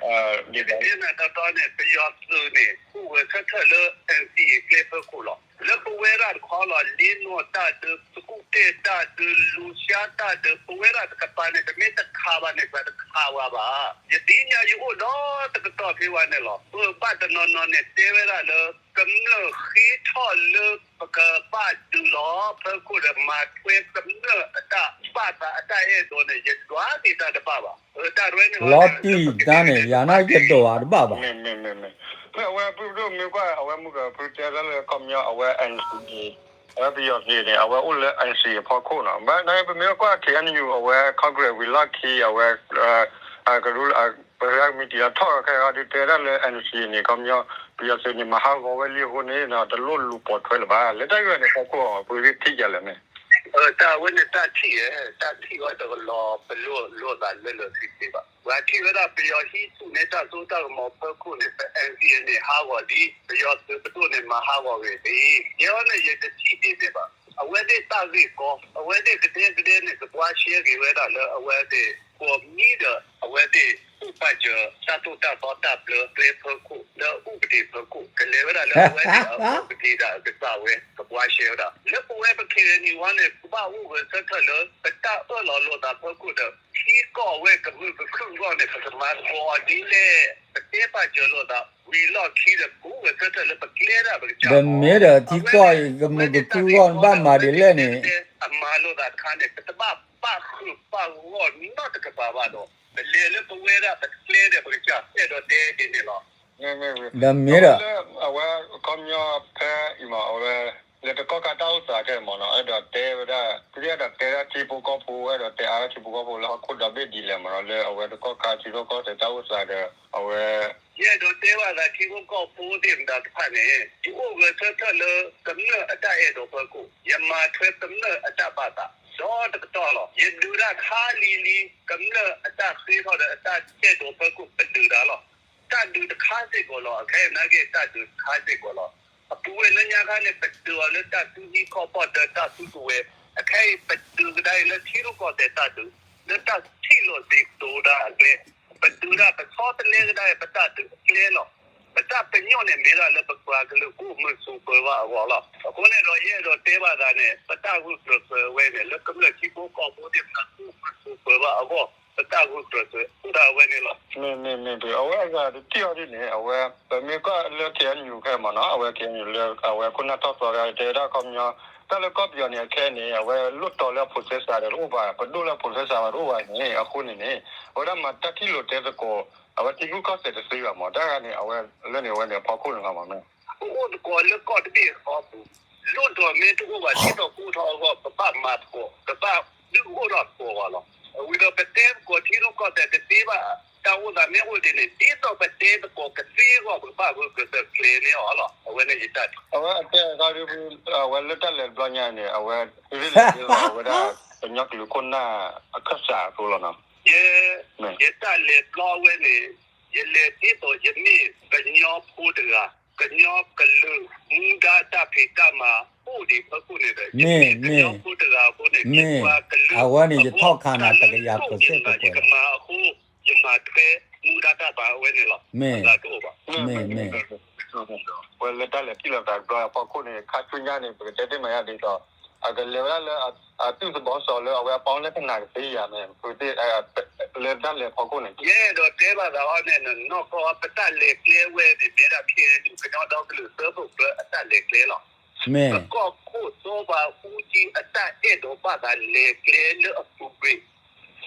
န့ၣ် တၢ်တီန့ၣ် ပယီၤသုးန့ၣ် အိၣ်ဂၢၢ်ဆၢထၢၣ်လၢ NCA ကျဲဖၢခိၣ်လီၤ. လၢပဝဲဒၣ်တခီလီၤ လ့နီၢ်တၢ်ဒုး သကူၣ်တဲၣ်တၢ်ဒုး လူၤရှါတၢ်ဒုး ပဝဲဒၣ်တကပၤန့ၣ် တမ့ၢ်တခးဘၣ်န့ၣ် ပတခးဝဲဘၣ်. ယသ့ၣ်ညါယအိၣ်ဒီးတကတီၢ်ဖဲဝဲန့ၣ်လီၤ. ပဘၣ်တနီၤနီၤန့ၣ် တဲဝဲဒၣ်လၢ ကမျၢၢ်ဃ့ထီၣ်လၢပကဘၣ်ဒုးလီၤ ဖၢခိၣ်ဒီး မၤထွဲကမျၢၢ်အတၢ်ဘၣ်သးအတၢ်အဲၣ်ဒိးန့ၣ် ယဒွးက့ၤတၢ်တဘၣ်ဘၣ်. တၢ်ရဲန့ၣ် လီၤတံၢ်တၢ်န့ၣ် ယၤန့ၣ်ယဒိးအတဘၣ်ဘၣ်. မ့ၢ် မ့ၢ် မ့ၢ် မ့ၢ် အဝဲဖုဒိၣ်မ့ၢ်ကွၢ် အဝဲမုၢ်ကဖုတဲဒၣ်လၢအခီပညီ အဝဲ NCA အဝဲပယီၤသုးန့ၣ် အဝဲအိၣ်လၢ NCA အဖီခိၣ်နီၤ. ဘၣ်နာ်က့ ပမ့ၢ်ကွၢ် KNU အဝဲ Congress ဝံၤလီၢ်ခံ အဝဲ ကရူၢ် ပမ့ၢ်တံၤလီၤထီၣ်ခဲအံၤဒုးတဲဒၣ်လၢ NCA န့ၣ် ခီပညီ ပယီၤသုးန့ၣ် မၤဟးဂီၤဝဲလံအဃိန့ၣ် တလိၣ်လူၤပိာ်ထွဲလၢၤဘၣ်. လၢတၢ်ဂ့ၢ်န့ၣ် ဖီခိၣ်အီၤ ပှၤဂ့ၢ်ထံၣ်ယၤလဲၣ်န့ၣ် တၢ်ဝဲန့ၣ်တၢ်ထံၣ် တၢ်ထံၣ်ဝဲတကလီၤ ပလိၣ်လိာ်သးလၢလၢာ်ဆ့ဆ့ဘၣ်. ပှၤထံၣ်ဝဲဒၣ်ပယီၤဟံးဆူၣ်န့ၢ်တၢ်စိတၢ်ကမီၤဖၢခိၣ်န့ၣ် ပ NCA န့ၣ်ဟးဂီၤလံ ပယီၤသုးပဒိၣ်န့ၣ်မၤဟးဂီၤဂ့ၤဒ်အံၤ ယဲအံၤန့ၣ် ယတထံၣ်ဒ်န့ၣ်ဘၣ်. အဝဲသ့ၣ်တၢ်ဂ့ၢ်ကီ အဝဲသ့ၣ်ကဒဲကဒဲန့ၣ် ကဘှါရှဲဂ့ၤဝဲဒၣ်လၢအဝဲသ့ၣ် ကိးမံၤဒီး အဝဲသ့ၣ်အိၣ်ပာ်စၢၤတၢ်သိၣ်တၢ်သီတၢ်ဘျၢကျဲဖၢခိၣ် လၢအူပဒ့ၣ်ဖၢခိၣ် ကလဲၤဝဲဒၣ်လၢအဝဲသ့ၣ်အဂီၢ်ကဒ့ဒၣ်ကစၢ်ဝဲ ကဘှါရှဲဝဲဒၣ် လၢပဝဲပခဲနံၤဝဲန့ၣ် ပဘၣ်အိၣ်ဂၢၢ်ဆၢထၢၣ်လၢ ပတၢ်အၢၣ်လီၤလိာ်သးဖၢခိၣ်ဒီး ထံကီၢ်ဝဲကမုာ်ကခုၣ်အဂီၢ်န့ၣ် ပကမၤသကိးအီၤဒ်လဲၣ် ပတဲပာ်စၢၤလိာ်သး ဝံၤလီၢ်ခံဒီး ပအိၣ်ဂၢၢ်ဆၢထၢၣ်လၢပကျဲဒၣ်ပကစၢ် ဒီးမ့ၢ်ဒီးထံကီၢ်အံၤကမုာ်ကခုၣ်အဂီၢ်န့ၣ် ဘၣ်မၤဒ်လဲၣ်န့ၣ် အမၤလိာ်သးတခါန့ၣ် ပတဘၣ်ပာ်ဃုာ်ပာ်ဂီၢ်နီတကပၤဘၣ်ဒီး ပလဲၤလၢပဝဲဒၣ်ပကျဲဒီးပကစၢ် အဲၣ်ဒိးတဲဒ်န့ၣ်လီၤ. ဒီးမ့ၢ်ဒီး အဝဲခီပညီဖဲအံၤမး အဝဲ လၢတကီၢ်ခါတၢ်အိၣ်သးခဲအံၤမးနီၤ အဲၣ်ဒိးတဲဝဲဒၣ် ပအဲၣ်ဒိးတဲဒၣ်ထံဖိကီၢ်ဖိ အဲၣ်ဒိးတဲအါထံဖိကီၢ်ဖိလၢဟီၣ်ခိၣ်ဒီဘ့ၣ်ဒ်လဲၣ်မးနီၤ လၢအဝဲတကီၢ်ခါထံဖိကီၢ်ဖိတၢ်အိၣ်သးဒီး အဝဲ ယအဲၣ်ဒိးတဲဘၣ်သးထံဖိကီၢ်ဖိသ့ၣ်မတၤတဖၣ်န့ၣ် ယအိၣ်ဂၢၢ်ဆၢထၢၣ်လၢကမျၢၢ်အတၢ်အဲၣ်ဒိးဖၢခိၣ် ယမၤထွဲကမျၢၢ်အတၢ်ဘၣ်သး ဒီတကတီၢ်လီၤ. ယဒုးတၢ်ခါလံၤလံၤ ကမျၢၢ်အတၢ်ဃ့ထီၣ်ဒီးအတၢ်အဲၣ်ဒိးဖၢခိၣ် ပဒုးတၢ်လီၤ. တၢ်ဒုးတခါစ့ၢ်ကီးလီၤ. အခဲအံၤနာ်က့ တၢ်ဒုးတခါစ့ၢ်ကီးလီၤ. အပူၤဝဲလၢညါခါန့ၣ် ပဒုးအီၤလၢတၢ်သူဟံးခီၣ်ဖီၣ်ဒီးတၢ်သူကဝဲၤ အခဲအံၤ ပဒုးကဒါအံၤလၢထံရူၢ်ကီၢ်သဲးတၢ်ဒုး လၢတၢ်ထံၣ်လိာ်သ့ကတိၤတၢ်အကျဲ ပဒုးတၢ်ပဆီတလဲကဒါအံၤ ပတၢ်ဒုးအကျဲလီၤ. ပတၢ်ပညိၣ်န့ၣ်မ့ၢ်ဒၣ်လၢပပှၤကလုာ် ကအိၣ်မုာ်ဆိးပၢၤဘၣ်အဂီၢ်လီၤ. အဃိန့ၣ်ဒီး ယအဲၣ်ဒိးတဲဘၣ်သးန့ၣ် ပတၢ်ဂုာ်ကျဲးစၢးဝဲန့ၣ် လၢကမျၢၢ်ထံဖိကီၢ်ဖိသ့ၣ်မတၤ ကအိၣ်မုာ်ဆိးပၢၤဘၣ်အဂီၢ် ပတၢ်ဂုာ်ကျဲးစၢးအိၣ်ဒၣ်ဝဲန့ၣ်လီၤ. မ့ၢ်မ့ၢ်မ့ၢ် အဝဲအဂၤတထံၣ်အီၤဒ်န့ၣ် အဝဲ ပမ့ၢ်ကွၢ်လၢ KNU ခဲအံၤမးနီၤ အဝဲ KNU လၢအဝဲခိၣ်နၢ်ထီၣ်သီတဂၤ တဲဝဲဒၣ်ခီပညီ တၢ်လၢကီၢ်ပယီၤန့ၣ် အခဲအံၤန့ၣ် အဝဲလိၣ်တီၤလၢအ process တအိၣ်ဘၣ် ပဒိၣ်လၢအ process တအိၣ်ဘၣ်န့ၣ် အဃိန့ၣ်န့ၣ် အဝဲဒၣ်မၤတၢ်ထံၣ်လိာ်တဲသကိး အဝဲထံရူၢ်ကီၢ်သဲးတသ့ဘၣ်မး တၢ်ဂၤန့ၣ် အဝဲလၢန့ၣ် အဝဲန့ၣ်အဖီခိၣ်န့ၣ်လီၤမး ပအိၣ်သကိးလၢကီၢ်တဘ့ၣ်အဃီပူၤ လိၣ်တီၤမ့ၢ်တအိၣ်ဘၣ် ဒ်သိးကအိၣ်ထီၣ်အဂီၢ် ပဘၣ်မၤသကိး ပဘၣ်ဒုးအိၣ်ထီၣ်သကိးဘၣ်လီၤ. ဝံၤဒီးပတဲသကိးထံရူၢ်ကီၢ်သဲးတသ့ဘၣ် တၢ်အိၣ်သးမ့ၢ်အိၣ်ဒ်န့ၣ် ဒ်သိးပတဲသကိးကသ့အဂီၢ် ပကဘၣ်ဂုာ်ကျဲးစၢးကျဲၤန့ၢ်အီၤလီၤ. အဝဲန့ၣ်ယတၢ်ထံၣ် အဝဲအတဲအဂၤဒ် အဝဲလၢတၢ်လဲၤတဘျီညါန့ၣ် အဝဲ သုသ့ၣ်လဲၤသ့လီၤ အဝဲဒၣ် ကညီကလုာ်ခိၣ်နၢ်အခၢၣ်စးအသိးလီၤနီၤ. ယ ယတၢ်လဲၤတဘျီဝဲန့ၣ် ယလဲၤဒ်သိးယမ့ၢ်ကညီဖိတဂၤ ကညီကလုာ် မူဒါတၢ်ဖံးတၢ်မၤအိၣ်ဒံးဖၢခိၣ်န့ၣ်ဒီး ယမ့ၢ်ကညီဖိတဂၤအဃိန့ၣ် မ့ၢ်ပှၤကလုာ်အဃိ တၢ်လၢယဒိးန့ၢ်ဘၣ်ယကမၤအဃိ ယမၤထွဲမူဒါတၢ်မၤအဝဲန့ၣ်လီၤ. အဂၤတအိၣ်ဘၣ်. မ့ၢ် မ့ၢ် ဝဲလၢတၢ်လဲၤထံၣ်လိာ်သးတဘျီအဖီခိၣ်န့ၣ် ခါဆူညါန့ၣ် ပကတဲသ့ၣ်မးယါဒ်သိး အကလဲၤဝဲဒၣ်လၢ အသုးသဘီစီၤလၢအဝဲအပီလၢကနၣ်ကသ့ယၤန့ၣ် ပသ့ၣ် လၢတၢ်လဲၤဖီခိၣ်န့ၣ် ယအဲၣ်ဒိးတဲဘၣ်သးအီၤန့ၣ် နီၢ်ကီၢ်ပတၢ်လဲၤကျဲဝဲန့ၣ် မ့ၢ်ဒၣ် KNU ကညီဒီကလုာ်စၢဖှိၣ်ကရၢအတၢ်လဲၤကျဲလီၤ. ပကီၢ်ခိၣ်စီၤဘးအူကၠံအတၢ်အဲၣ်ဒိးဘၣ်သးလဲၤကျဲလၢအပူၤကွံာ်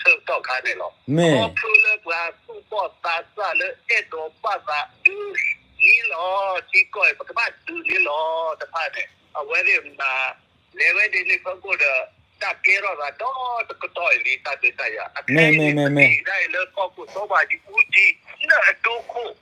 ဆၢကတီၢ်ခါန့ၣ်လီၤ. ခီဖျိလၢပှၤသူၣ် ကီၢ်သးစၢ်လၢအဲၣ်ဒိးဘၣ်သးဒုးန့ၢ်လီၤ, ထံကီၢ်အံၤ ပကဘၣ်ဒုးန့ၢ်လီၤတဖၣ်န့ၣ် အဝဲသ့ၣ်မၤ လဲၤဝဲဒ်န့ၣ်ဖီခိၣ်ဒီး တၢ်ကဲထီၣ်သးဒီတကတီၢ်အံၤလံ တၢ်ဒုးတၢ်ယၤ အခဲအံၤန့ၣ် ပထံၣ်ဒၣ်အံၤလၢကီၢ်ခိၣ်စီၤဘၣ်အူကၠံ လၢအဒိခိၣ်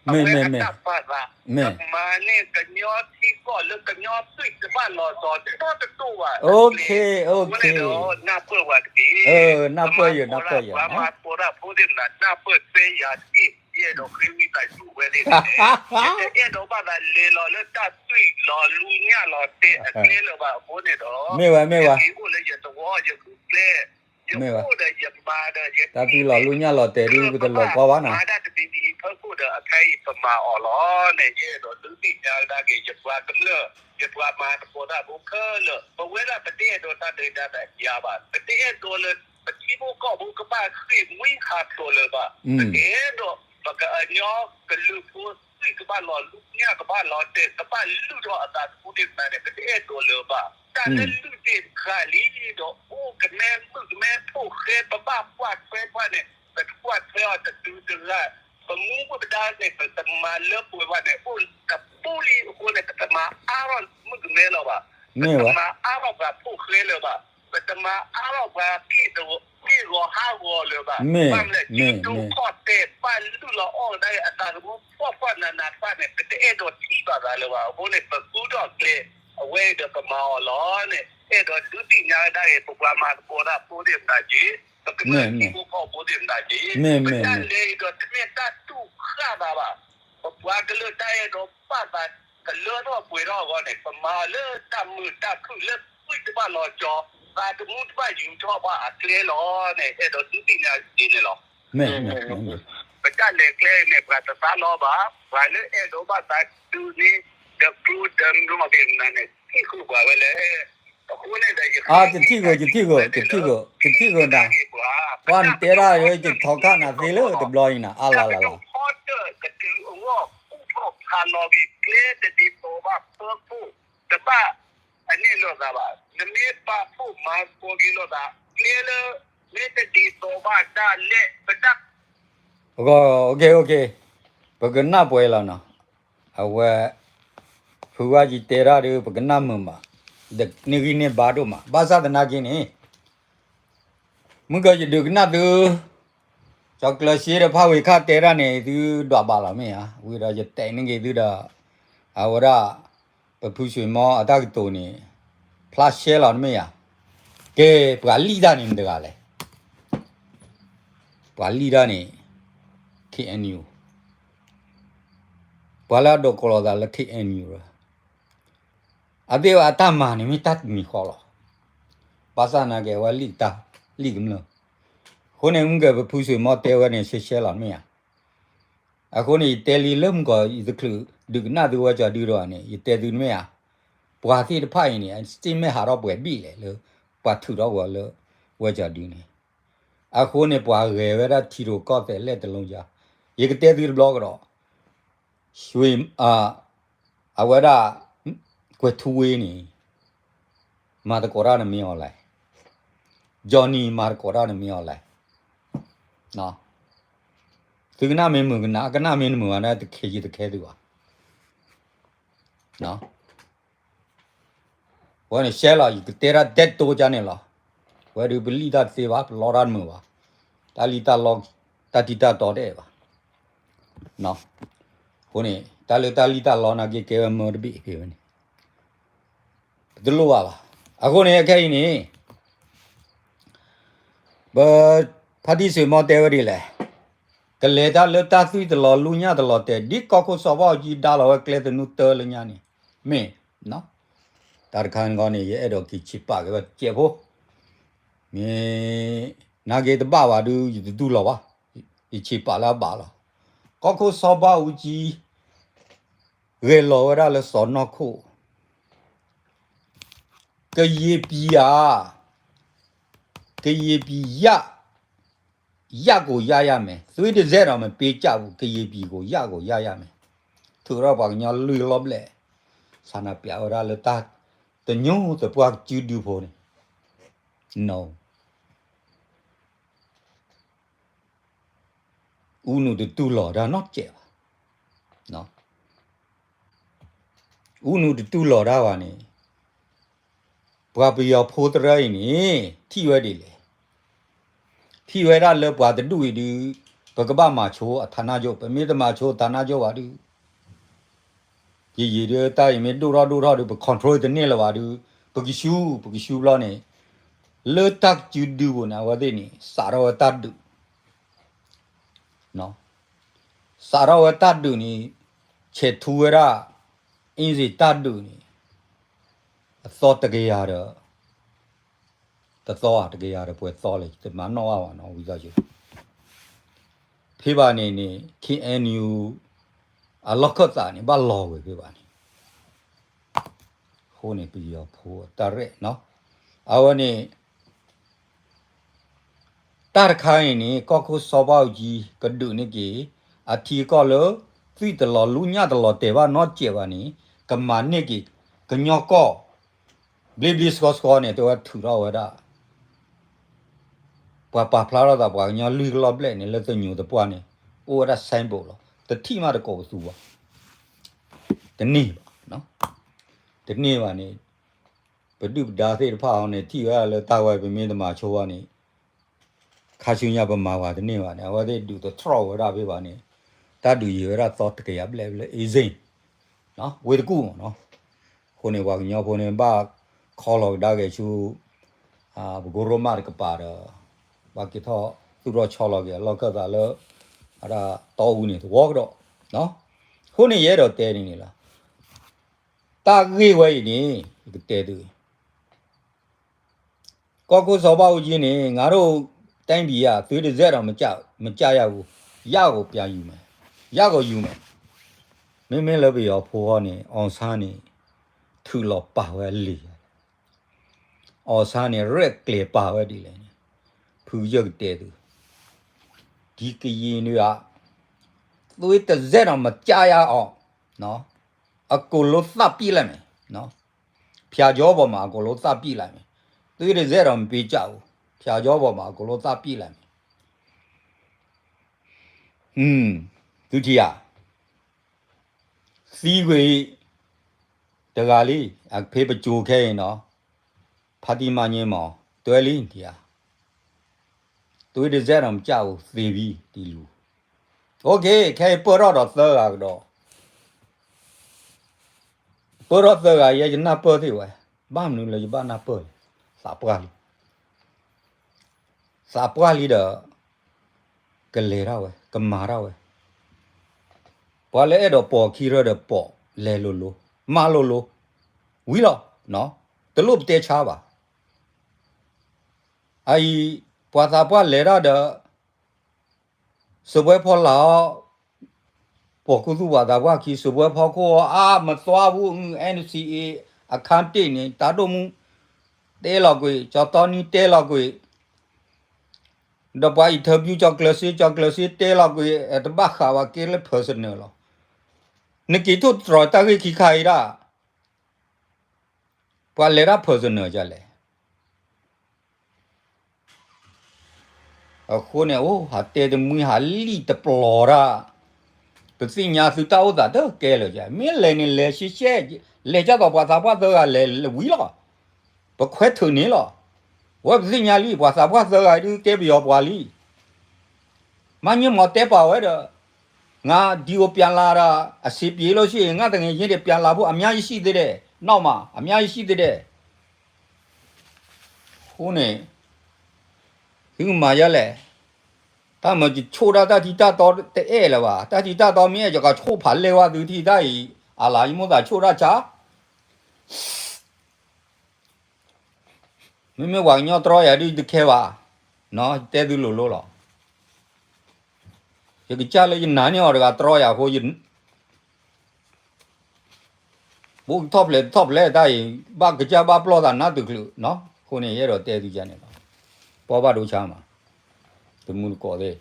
အဝဲအတၢ်ပာ်သး ကမၤန့ၢ်ကညီထံကီၢ်လၢကညီသွံၣ်တဘၣ်လီၤစီၤ တတီတတိၢ်ဘၣ် အဃိန့ၣ်ဒီး နၢ်ပၢၢ်ဝဲတက့ၢ်, ပှၤမၤသကိးတၢ်ဖိသ့ၣ်မနုၤ နၢ်ပၢၢ်ထွဲယၤတက့ၢ်, ယအဲၣ်ဒိးဃ့ဝံသးစူၤဝဲသ့ၣ်န့ၣ် ယတအဲၣ်ဒိးဘၣ်သးလဲၤလီၤလၢတၢ်သွံၣ်လီၤလူညၣ်လီၤတဲာ်အကျဲလၢၤဘၣ် အဃိန့ၣ်ဒီး မ့ၢ်ဝဲ မ့ၢ်ဝဲ ယအိၣ်လၢယသဝီယဂုာ်ကျဲ ယအိၣ်ဒီးယမၤဒီးယ တၢ်သွံၣ်လီၤလူညၣ်လီၤတဲာ်ဒ် ပတလီၤကီဘၣ်နီၤ, မၤတၢ်တမံၤမံၤအံၤဖီခိၣ်ဒီး အခဲအံၤပမၤအီၤလီၤန့ၣ် ယအဲၣ်ဒိးဒုးသ့ၣ်ညါကဒါက့ၤ ယပှၤကမျၢၢ် ယပှၤမၤသကိးတၢ်ဖိခဲလၢာ် ပဝဲဒၣ်ပတအဲၣ်ဒိးတၢ်ဒုးတၢ်ယၤဘၣ်, ပတအဲၣ်ဒိးလၢ ပထံဖိကီၢ်ဖိကဘၣ်ဃ့ၢ်မှံဟးဖျိးလၢၤဘၣ်, ပတအဲၣ်ဒိး ပကညီကလုာ်ဖိသွံၣ်ကဘၣ်လီၤလူညၣ်ကဘၣ်လီၤတဲာ် ကဘၣ်လုၢ်ထီၣ်အသးသမူသ့ၣ်မနုၤန့ၣ် ပတအဲၣ်ဒိးလၢၤဘၣ်, တၢ်လၢလုၢ်သ့ၣ်တဖၣ်လံဒီး အိၣ်ကမဲမုၣ်ကမဲဖိဃဲ ပဘၣ်ကွၢ်ထွဲပှၤန့ၣ် ပတကွၢ်ထွဲအီၤတဒုတဂၤ, ပမူပဒါန့ၣ် ပတမၤလၢပှဲၤဘၣ်န့ၣ် အိၣ်တပူၤလံအဃိန့ၣ် ပတမၤအါထီၣ်မုၣ်ကမဲလၢၤဘၣ်, ပတမၤအါထီၣ်ပှၤဖိဃဲလၢၤဘၣ်, ပတမၤအါထီၣ်ပှၤက့ၢ်ဂီၤဟးဂီၤလၢၤဘၣ်, ဘၣ်မနုၤလဲၣ် ကၠူဒိၣ်ခီၣ်တဲာ် ဘၣ်လုၢ်လီၤအီၣ်ကဒါက့ၤအသးသမူ ဖှီၣ်ဖှီၣ်နးနးတဖၣ်န့ၣ် ပတအဲၣ်ဒိးထံၣ်ဘၣ်သးလၢၤဘၣ်, အဃိန့ၣ် ပဃုထီၣ်ကျဲ အဝဲအံၤဒီးပမၤအီၤလီၤန့ၣ် အဲၣ်ဒိးဒုးသ့ၣ်ညါကဒါက့ၤ ပပှၤမၤသကိးတၢ်ဖိသ့ၣ်မနုၤက့ၤ, ပကမျၢၢ်ထံဖိကီၢ်ဖိသ့ၣ်မနုၤက့ၤ, ပတၢ်လဲၤအံၤဒီးတမ့ၢ်တၢ်တူၢ်ဃာ်သးဘၣ်, ပပှၤကလုာ်တၢ်အဲၣ်ဒိးဘၣ်သး ကလၢထီၣ်ပှဲၤထီၣ်အဂီၢ်န့ၣ် ပမၤအီၤလၢတၢ်မုာ်တၢ်ခုၣ်လၢသွံၣ်တဘၣ်လီၤကီ, သးသမူတဘၣ်ယူၤထီၣ်ဘၣ်အကျဲလီၤန့ၣ် အဲၣ်ဒိးဒုးသ့ၣ်ညါက့ၤန့ၣ်လီၤ. ပတၢ်လဲၤကျဲန့ၣ် ပှၤတသးလီဘၣ်, ပှၤလၢအဲၣ်ဒိးဘၣ်သးဒုးန့ၢ် ဒီးကျိဒီးမုၢ်သ့ၣ်မနုၤန့ၣ် ထံၣ်ဃုာ်ပှၤဝဲလဲၣ်. အဃိန့ၣ်ဒီး ယထံၣ်ဃုာ် ယထံၣ်ဃုာ် ယထံၣ်ဃုာ် ယထံၣ်ဃုာ်နၤ, ပှၤနတဲဒၣ်ယထီၣ်ခါနၤသ့လၢတဘျီအံၤနၤ အါလါလါလီၤ. တၢ်ကတိၤဖီတၢၣ်ကတုၤအဂီၢ်ကူၣ်ထီၣ်ဖးလီၤက့ၤကျဲတဒ်သိးဘၣ်ဖၢခိၣ် တဘၣ်အန့ၣ်လိာ်သးဘၣ်. နမ့ၢ်ပာ်ဖှိၣ်မၤသကိးက့ၤလိာ်သး ကျဲလၢ မ့ၢ်တဒ်သိးဘၣ်ဒၣ်လဲာ် ပတၢ် ပကနၢ်ပှဲၤလီၤနီၤ, အဝဲ ဖုဝါယံၤတဲတၢ်ဒီး ပကနၢ်မုာ်မး, ဒီးန့ၢ်ဂံၢ်န့ၢ်ဘါဒိၣ်မး, ဘၣ်ဆၣ်သနာ်က့န့ၣ် မုၢ်ကယဒုးကနၣ်သု, ကၠီၤကျၢၤစ့ဒီးဖးဝ့ၤခၣ်တဲတၢ်န့ၣ် သုဒွးဘၣ်လီၤမ့ၢ်ဧါ, ဝံၤဒီးယတဲန့ၢ်က့ၤသုဒီး အဝဲဒၣ် ပဖုဆွေမီအတၢ်ကတိၤန့ၣ် ဖျါရှဲလီၤတမ့ၢ်ဧါ, ကဲ ပှၤလံၣ်တၢ်န့ၣ်မတၤတဂၤလဲၣ်, ပှၤလံၣ်တၢ်န့ၣ် ခ့ၣ်အဲၣ်ယူၣ် ပှၤလၢအဒိးကိးလီၤသးလၢ ခ့ၣ်အဲၣ်ယူၣ် အသ့ၣ်ဝဲအတၢ်မၤန့ၣ်မ့ၢ်တၢ်တမံၤဃီလီၤ. ဘၣ်ဆၣ်သနာ်က့ အဝဲလံၣ်တၢ် လံၣ်ကမျၢၢ်, အဃိန့ၣ် မုၢ်ကပဖုဆွေမီတဲဝဲန့ၣ် ရှဲရှဲလီၤမ့ၢ်ဧါ. အဃိန့ၣ် ယတဲလံလၢမုၢ်ကီး ယတချုးဒုးကနၣ်သုဝဲကၠီၤဒုဒီးန့ၣ် ယတဲသုတမ့ၢ်ဧါ, ပှၤသ့ၣ်တဖၣ်အံၤန့ၣ် စ့ၢ်မဲာ်ဟးထီၣ်ပှဲၤဘ့ၣ်လဲၣ်လၢ ပှၤထုးထီၣ်ဝဲလၢ ဝဲကၠီၤဒုန့ၣ်, အဃိန့ၣ် ပှၤဂဲၤဝဲဒၣ်ထံရူၢ်ကီၢ်သဲးလဲၣ်တလုံးယါ, ယကတဲသုတဘျီကဒီး ဆွေ, အဝဲဒၣ် ကွဲၤထူဝ့န့ၣ် မၤသကိးတၢ်နမ့ၢ်အီၤလဲၣ်, Johnny မၤသကိးတၢ်နမ့ၢ်အီၤလဲၣ်, သုကနၣ်မ့ၢ်မုာ်ကနၣ်, ကနၣ်မ့ၢ်နမုာ်ဘၣ်န့ၣ် တခဲယတခဲသုဘၣ်. ဝဲန့ၣ်ရှဲလီၤ ယကတဲတၢ်ဒဲးတိကၢ်န့ၣ်လီၤ. ဝဲဒုးပလံၣ်တၢ်တသ့ဘၣ် ပလီတၢ်တမုာ်ဘၣ်. တၢ်လံၣ်တၢ်လီ တၢ်ထံတၢ်တီတအဲၣ်ဘၣ်. အဃိန့ၣ် တၢ်လၢတၢ်လံၣ်တၢ်လီနာ်က့ကဲဝဲမၢတဘ့ၣ်ဖဲဝဲန့ၣ် ပတလိၣ်ဘၣ်ဘၣ်. အဃိန့ၣ် အခဲအံၤန့ၣ် ပ ဖါတံၢ်ဆွေမီတဲဝဲဒ်လဲၣ်, ကလဲၤတၢ်လၢတၢ်သွံၣ်တလီၤလူညၣ်တလီၤတဲာ် ဒ်ကီၢ်ခိၣ်စီၤဘၣ်အူကၠံဒါလီၤဝဲကျဲသနူတၢလၢညါန့ၣ် မ့ၢ် တၢ်တခါန့ၣ်ဂီၢ်န့ၣ် ယအဲၣ်ဒိးက့ၤဆံးပာ်က့ၤဝဲတစဲးဖိ, မ့ၢ် နာ်က့တဘၣ်ဘၣ်ဒုး ယတတူၢ်လီၤဘၣ်, ယဆံးပာ်လၢအဘၣ်လီၤ. ကီၢ်ခိၣ်စီၤဘၣ်အူကၠံ ဂဲၤလီၤဝဲဒၣ်လၢစီၤနီၢ်ခိၣ် ကယံာ်ပံၤဧါ, ကယံာ်ပံၤယၣ်, ယၣ်ကိၣ်ယၣ်ယၣ်မဲာ်, သွေးတစ်စက်တောင်မပေးကြဘူး, ကယံာ်ပံၤကိၣ်ယၣ်ကိၣ်ယၣ်ယၣ်မဲာ်, ထုးထီၣ်ပှၤကညီလွံၢ်လီၤဘျဲၣ်, ဆန္ဒပြဝဲဒၣ်လၢတၢ်တညိသပှၢ်ကစုဒုဖိန့ၣ်, နီၢ် အူနုာ်တတူၢ်လိာ်တၢ်နီတစဲးဘၣ်. အူနုာ်တတူၢ်လိာ်တၢ်ဘၣ်န့ၣ် ပှၤပယီၤဖိတရၢအံၤန့ၣ် ထံၣ်ဝဲဒ်လဲၣ်. ထံၣ်ဝဲဒၣ်လၢပှၤတဒူၣ်အံၤဒုး ပကဘၣ်မၤဆိအ ဌာနချုပ်, ပမ့ၢ်တမၤဆိအ ဌာနချုပ်ဘၣ်ဒုး ယယံာ်ဒုးတၢ်အံၤမ့ၢ်ဒိၣ်ထီၣ်ဒိၣ်ထီၣ်ဒုး ပ control တန့ၢ်လၢၤဘၣ်ဒုး ပကဆူ ပကဆူဘျီန့ၣ် လၢတၢ်ကစုဒုပူၤန့ၣ် အဝဲသ့ၣ်န့ၣ် စးထီၣ်ဝဲတၢ်ဒုး စးထီၣ်ဝဲတၢ်ဒုးန့ၣ် ဆဲးထူဝဲဒၣ် အ့စ့ၣ်တၢ်ဒုးန့ၣ် အသီတကယၤဒီး တသီဧါ တကယၤဒီးပှဲၤသီလဲၣ် ယတမၤနီၣ်ဘၣ်ဘၣ်နီၤ ဝံသးစူၤ ဖဲဘၣ်န့ၣ်န့ၣ် ခ့ၣ်အဲၣ်ယူၣ် အလီၢ်ခၢၣ်သးန့ၣ် ဘၣ်လီၤဝဲဖဲဘၣ်န့ၣ် အဃိန့ၣ် ပယီၤဖိအတၢ်ရဲၣ်နီၤ အဝဲန့ၣ် တၢ်တခါအံၤန့ၣ် ကီၢ်ခိၣ်စီၤဘၣ်အူကၠံ ကဒုးန့ၢ်က့ၤ အထံအကီၢ်လၢ သွံၣ်တလီၤလူညၣ်တလီၤတဲာ်ဘၣ်နီတစဲးဘၣ်န့ၣ် ကမၤန့ၢ်က့ၤ ကညီကီၢ် ဘျ့ဘျ့ဆှီဆှီန့ၣ် တဲဝဲထုးထီၣ်ဝဲဒၣ် ပှၤပာ်ဖျါထီၣ်သးပှၤကညီလွံၢ်ကလီၢ်ဘျဲၣ်န့ၣ် လၢသညူးသပှၢ်န့ၣ် အိၣ်ဝဲဒၣ် symbol လီၤ. တထံၣ်မးတကိးပသူဘၣ် တန့ၢ်ဘၣ် တန့ၢ်ဘၣ်န့ၣ် ပဒုၣ်ပဒါသ့ၣ်တဖၣ်အီၤန့ၣ် ထံၣ်ဝဲဒၣ်လၢတၢ်ဝဲပမ့ၢ်တမၤဆိဘၣ်န့ၣ် ခါဆူညါပမၤပှၤတန့ၢ်ဘၣ်န့ၣ် အဝဲသ့ၣ်ဒုးတထြီၣ်ဝဲဒၣ်ဖဲဘၣ်န့ၣ် တၢ်ဒုးယံာ်ဝဲဒၣ်သီတကယၤဘျဲၣ်လၢ အ့စ့ၣ် ဝ့ၢ်တကူၣ်မ့ၢ်နီၤ အဃိန့ၣ် ပှၤကညီဖိန့ၣ် ဘၣ်ခီလီၤကဒါက့ၤဆူ ပကိရိမးတကပၤဒီး ဘၣ်က့ၤထီၣ်သူၣ်ထီၣ်ဆီလီၤက့ၤအလီၢ်ခၢၣ်သးလၢ အဒၣ်တီအူန့ၣ်သဝီကဒီး အဃိန့ၣ် ယအဲၣ်ဒိးတဲန့ၣ်န့ၣ်လီၤ. တၢ်ဂ့ၢ်ဝဲအံၤန့ၣ် ယကတဲသု ကီၢ်ခိၣ်စီၤဘၣ်အူကၠံန့ၣ် ငါတို့တိုင်းပြည်က သွေးတစ်စက်တော့ မကျ- မကျရဘူး, ရကိုပြန်ယူမယ်, ရကိုယူမယ်. မ့မ့ၢ်လၢပယီၤဖိဃီန့ၣ် အောင်ဆန်းန့ၣ် ထုးလီၤပာ်ဝဲအလံာ်, အောင်ဆန်းန့ၣ် ရဲၣ်ကျဲၤပာ်ဝဲဒ်လဲၣ်န့ၣ် ဖုယကတဲသု, ဒီကရင်တွေက သွေးတစ်စက်တော့ မကျရအောင်, အကုန်လုံးသတ်ပစ်လိုက်မယ်. ဖျာကြောပေါ်မှာ အကုန်လုံးသတ်ပစ်လိုက်မယ်. သွေးတစ်စက်တော့ မပေးကြဘူး. ဖျာကြောပေါ်မှာ အကုန်လုံးသတ်ပစ်လိုက်မယ်. ဟွန်း, သုထံၣ်ဧါ, သံကွံာ်တဂၤလံ, အဖဲပစိၤခဲအံၤနီၤ, ဖါတံၢ်မါည့မီၤ, တွဲလံထံၣ်ဧါ, သွေးတစ်စက်တော့ မကျဘူး, သ့ဘံ တံလူၤ. အိၣ်ခ့, ခဲအံၤပၢၢ်ထီၣ်ဒီးသၢဂၤကဒီး, ပၢၢ်ထီၣ်သၢဂၤယဲ ယနၢ်ပၢၢ်သ့ၣ်ဝဲ, ဘၣ်မနုၤလၢယဘၣ်နၢ်ပၢၢ်လဲၣ်, သးပှၢ်လံ သးပှၢ်လံဒီး ကလဲၤထီၣ်ဝဲ, ကမၤထီၣ်ဝဲ. ပှၤလၢအဲၣ်ဒိးပိာ်ခံရၢဒီးပိာ်, လဲၤလိၤလိၤ, မၤလိၤလိၤ, ဝံၤလီၤ, တလိၣ်ပတဲဆါဘၣ်. အအံၤ ပှၤသးပှၢ်လဲၤတၢ်ဒီး စပွဲဖီလာ်အီၤ, ပိာ်ခူသူၣ်ပှၤသးပှၢ်ခံ စပွဲဖီခိၣ်အီၤ အါမသွါဘူး, အ NCA အခန်းတစ်န့ၣ် တၢ်ဒိၣ်မူ တဲလီၤကွံာ်, ကၠီတီနံတဲလီၤကွံာ်, ဒီးပှၤ interview ကၠီကျၢၤစ့, ကၠီကျၢၤစ့တဲလီၤကွံာ်, တဘၣ်ဃးဝဲကဲလၢ personal လီၤ. နက့ၤထိၣ်သတြီၤတၢ်ဂ့ၢ်ခံခါအံၤဒၣ် ပှၤလဲၤတၢ် personal ဒ်လဲၣ်. အဃိန့ၣ် အိၣ်ဟးတဲတမှံဟးလံၣ်တပျီၤတၢ်, ပသ့ၣ်ညါသုတၢ်အိၣ်သးတကဲလၢၤ, မ့ၢ်လဲၤန့ၣ်လဲၤရှဲရှဲ, လဲၤကၢ်သိးပှၤသးပှၢ်သၢဂၤလဲၤဝံၤလီၤ. ပခွဲးထုးန့ၣ်လီၤ. ဝဲပသ့ၣ်ညါလံ ပှၤသးပှၢ်သၢဂၤဒုးကဲပယီၤပှၤလံ. မါညၣ်မီၤတဲပာ်ဝဲဒီး ငါဒီအိၣ်ပြန်လာတာ အဆင်ပြေလို့ရှိရင် ငါသူငယ်ချင်းတွေပြန်လာဖို့ အများကြီးရှိသေးတယ်, နောက်မှာ အများကြီးရှိသေးတယ်. အဃိန့ၣ် သုမၤယဲလဲၣ်, တၢ်မၤယဆိၣ်ဒၣ်တၢ်ထံတၢ်တီတအဲၣ်လၢၤဘၣ်, တၢ်ထံတၢ်တီမ့ၢ်အဲၣ် ယကဆိၣ်ဖးလဲၢ်ဝဲသုထံၣ်တၢ်အံၤ, အလၤယမိၣ်သးဆိၣ်ဒၣ်ဆါ မ့မ့ၢ်ပှၤကညီတြီယၤဒုးတခဲဘၣ်, ယတဲသုလိၤလိၤလီၤ. ယကစၢ်လၢယနာ်န့ၢ်အီၤတဂၤတြီယၤအဃိ, ဘိးကထီၣ်ဖျဲးတထီၣ်ဖျဲးတၢ်အံၤ, ဘၣ်ကစၢ်ဘၣ်ပျီၢ်သးနါတုၤချုး, အဃိန့ၣ် ယအဲၣ်ဒိးတဲသုကန့ၣ်လီၤ. ပှၤဘၣ်ဒိဆါမး, တမူတကိးသ့ၣ်,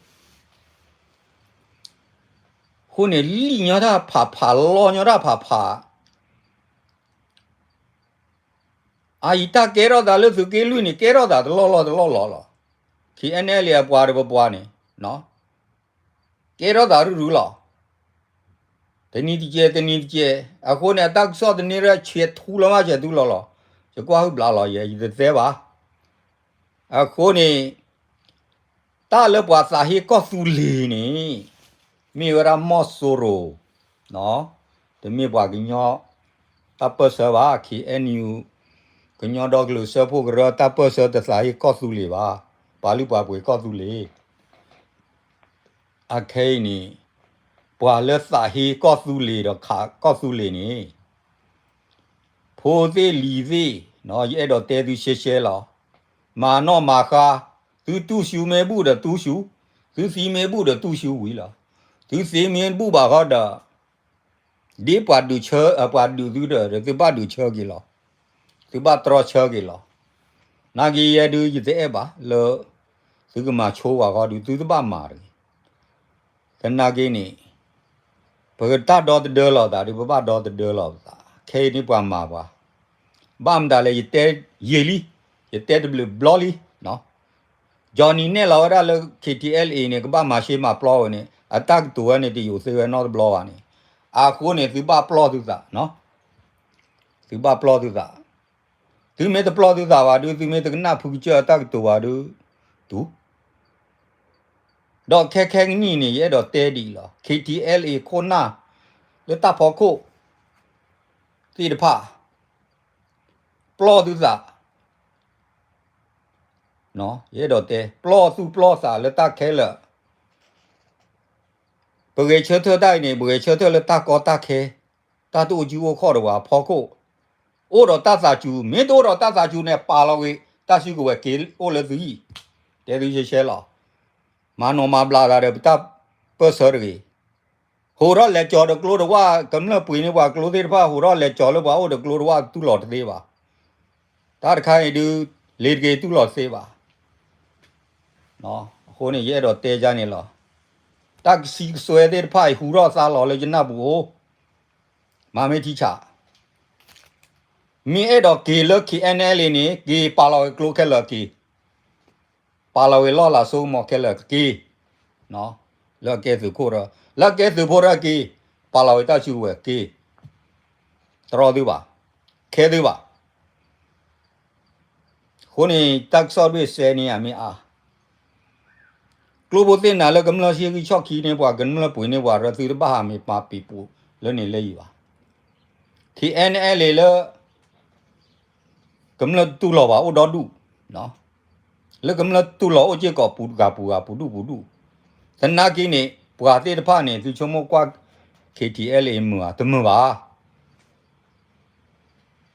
အဃိန့ၣ် လံၣ်ညီတၢ်ဖးဖး လီညီတၢ်ဖးဖး အအံၤတၢ်ကဲထီၣ်သးလၢသုးက့လွံၢ်န့ၣ် ကဲထီၣ်သးတလီၢ်လီၢ်တလီၢ်လီၢ်လီၤ. ခံ KNLA အပှၤတပပှၤန့ၣ်, ကဲထီၣ်သးရုၢ်ရုၢ်လီၤ. တနံၤတကဲး တနံၤတကဲး အဃိန့ၣ် အတၢ်ကစီၣ်တန့ၢ်ရၢၢ်ဆဲးထူလီၤမး ဆဲးထူလီၤလီၤ. ယကွၢ်ဟုၣ်ဘျးလီၤယဲ ယတသဲဘၣ်. အဃိန့ၣ် တၢ်လၢပှၤသးဟ့ကီၢ်သူလ့ၤန့ၣ် မ့ၢ်ဝဲဒၣ်မီၢ်စိရိၤ, တမ့ၢ်ပှၤကညီတၢ်ပၢၢ်ဆၢဘၣ်, KNU ကညီဒီကလုာ်စၢဖှိၣ်ကရၢတၢ်ပၢၢ်ဆၢတသးဟ့ကီၢ်သူလ့ၤဘၣ်, ပာ်လုၢ်ပာ်ပှ့ၤကီၢ်သူလ့ၤ အခဲအံၤန့ၣ် ပှၤလၢသးဟ့ကီၢ်သူလ့ၤဒီးခးကီၢ်သူလ့ၤန့ၣ် ဖိသ့ၣ်လံၤသ့ၣ်, ယအဲၣ်ဒိးတဲသုရှဲရှဲလီၤ. မၤနီၣ်မၤဃါ, သုတူၢ်ဆူမ့ၢ်ဘူၣ်ဒီးတူၢ်ဆူ, သုသံမ့ၢ်ဘူၣ်ဒီးတူၢ်ဆူဝံၤလီၤ. သုသံမ့ၢ်ဘူၣ်ဘၣ်ဃီဒီး ဒ်ပှၤဒုးဆၢ, ပှၤဒုးသုဒီး သုဘၣ်ဒုးဆၢက့ၤလီၤ. သုဘၣ်တြီဆၢက့ၤလီၤ. နာ်က့ယဲဒုးယတအဲၣ်ဘၣ်လၢ သုကမၤဆိဝဲဃီဒုး သုတဘၣ်မၤတဂ့ၤ. သနာ်က့န့ၣ် ပကတၢ်ဒီသဒၢလီၤသးဒုး ပဘၣ်ဒီသဒၢလီၤပသး, ခဲအံၤန့ၣ်ပှၤမၤပှၤ, ဘၣ်မတၤလဲၣ် ယတဲယံာ်လံ, ယတဲတဘျုးဘျီလံ. Johnny နဲၣ်လီၤဝဲဒၣ်လၢ KTLA န့ၣ် ကဘၣ်မၤရှဲမၤပျီဝဲန့ၣ် အတၢ်ကတိၤဝဲန့ၣ် တယိၤသ့ဝဲနီတဘျီဘၣ်န့ၣ်, အဃိန့ၣ် သုဘၣ်ပျီသုသး, သုဘၣ်ပျီသုသး, သုမ့ၢ်တပျီသုသးဘၣ်ဒုး သုမ့ၢ်တကနၣ်ဖုကစၢၢ်အတၢ်ကတိၤဘၣ်ဒုး, တူၢ် ဒီးခဲခဲကနံၣ်န့ၣ် ယအဲၣ်ဒိးတဲဒ်အံၤလီၤ. KTLA ခိၣ်နၢ် လၢတၢ်ဖီခိၣ် သ့ၣ်တဖၣ် ပျီသုသး, ယအဲၣ်ဒိးတဲ ပျီသူၣ်ပျီသးလၢတၢ်ခဲလၢာ်, ပဂဲၤဆၢထၢၣ်တၢ်အံၤန့ၣ် ပဂဲၤဆၢထၢၣ်လၢတၢ်ကီတၢ်ခဲ, တၢ်တအိၣ်ကံၣ်အိၣ်ခီၣ်ဒီးပှၤဖီခိၣ်, အိၣ်ဒီးတၢ်သးစူၤ, မ့ၢ်တအိၣ်ဒီးတၢ်သးစူၤန့ၣ် ပာ်လီၤဝံၤ တၢ်စုကဝဲၤက့ၤအိၣ်လၢသုဟံၣ်, တဲသုရှဲရှဲလီၤ. မၤနီၣ်မၤဘျးသးဒီးပတၢ်ပၢၢ်ဆၢတဂ့ၤ. ဟူးထီၣ်လဲၤကၠီၤဒီးကျိတဝၣ် ကမျၢၢ်ပှ့ၤန့ၢ်ပှၤကျိသ့ၣ်တဖၣ် ဟူးထီၣ်လဲၤကၠီၤလၢပှၤအိၣ်ဒီးကျိတဝၣ်တူၢ်လိာ်တသ့ဘၣ်. တၢ်တခါအံၤဒုး လ့ၤတက့ၤတူၢ်လိာ်တသ့ဘၣ်. အဃိန့ၣ် ယအဲၣ်ဒိးတဲယါန့ၣ်လီၤ. တၢ်ကဆံကစွဲသ့ၣ်တဖၣ်အံၤ ဟူးထီၣ်သါလီၤလၢယနၢ်ပူၤအိၣ်, မၤမ့ၢ်ထံဆး, မ့ၢ်အဲၣ်ဒိးက့ၤလၢ KNLA န့ၣ် က့ၤပာ်လီၤဝဲကျိခဲလၢာ်က့ၤ ပာ်လီၤဝဲလီၢ်လၤစိကမီၤခဲလၢာ်က့ၤ, လၢအကဲသုးခိၣ်ဒီး လၢအကဲသုးဖိဒီးက့ၤ, ပာ်လီၤဝဲတၢ်စုကဝဲၤက့ၤ, တြီသုဘၣ်, ခဲသုဘၣ်. အဃိန့ၣ် တၢ်ကစီၣ်ဒ်စဲန့ၣ်အမ့ၢ်အါ ကျိဖိသ့ၣ်နၤလၢကမျၢၢ်ဟံၣ်ဂံၢ်ဆီၣ်ခံန့ၢ်ပှၤ ကမျၢၢ်ပှ့ၤန့ၢ်ပှၤရၢ သုတဘၣ်ဟးမ့ၢ်ပာ်ပံၤပူၤလၢန့ၣ်လၢယံၤဘၣ်. KNLA လၢ ကမျၢၢ်တူၢ်လိာ်ဘၣ်အိၣ်ဒီဒူၣ်, လၢကမျၢၢ်တူၢ်လိာ်အိၣ်စ့ၢ်ကီးပူၤတဂၤပူၤဂၤပူၤဒူၣ်ပူၤဒူၣ်, သနာ်က့န့ၣ် ပှၤသ့ၣ်တဖၣ်န့ၣ် သုဆိကမိၣ်ကွၢ် KTLA မုာ်ဧါ တမုာ်ဘၣ်.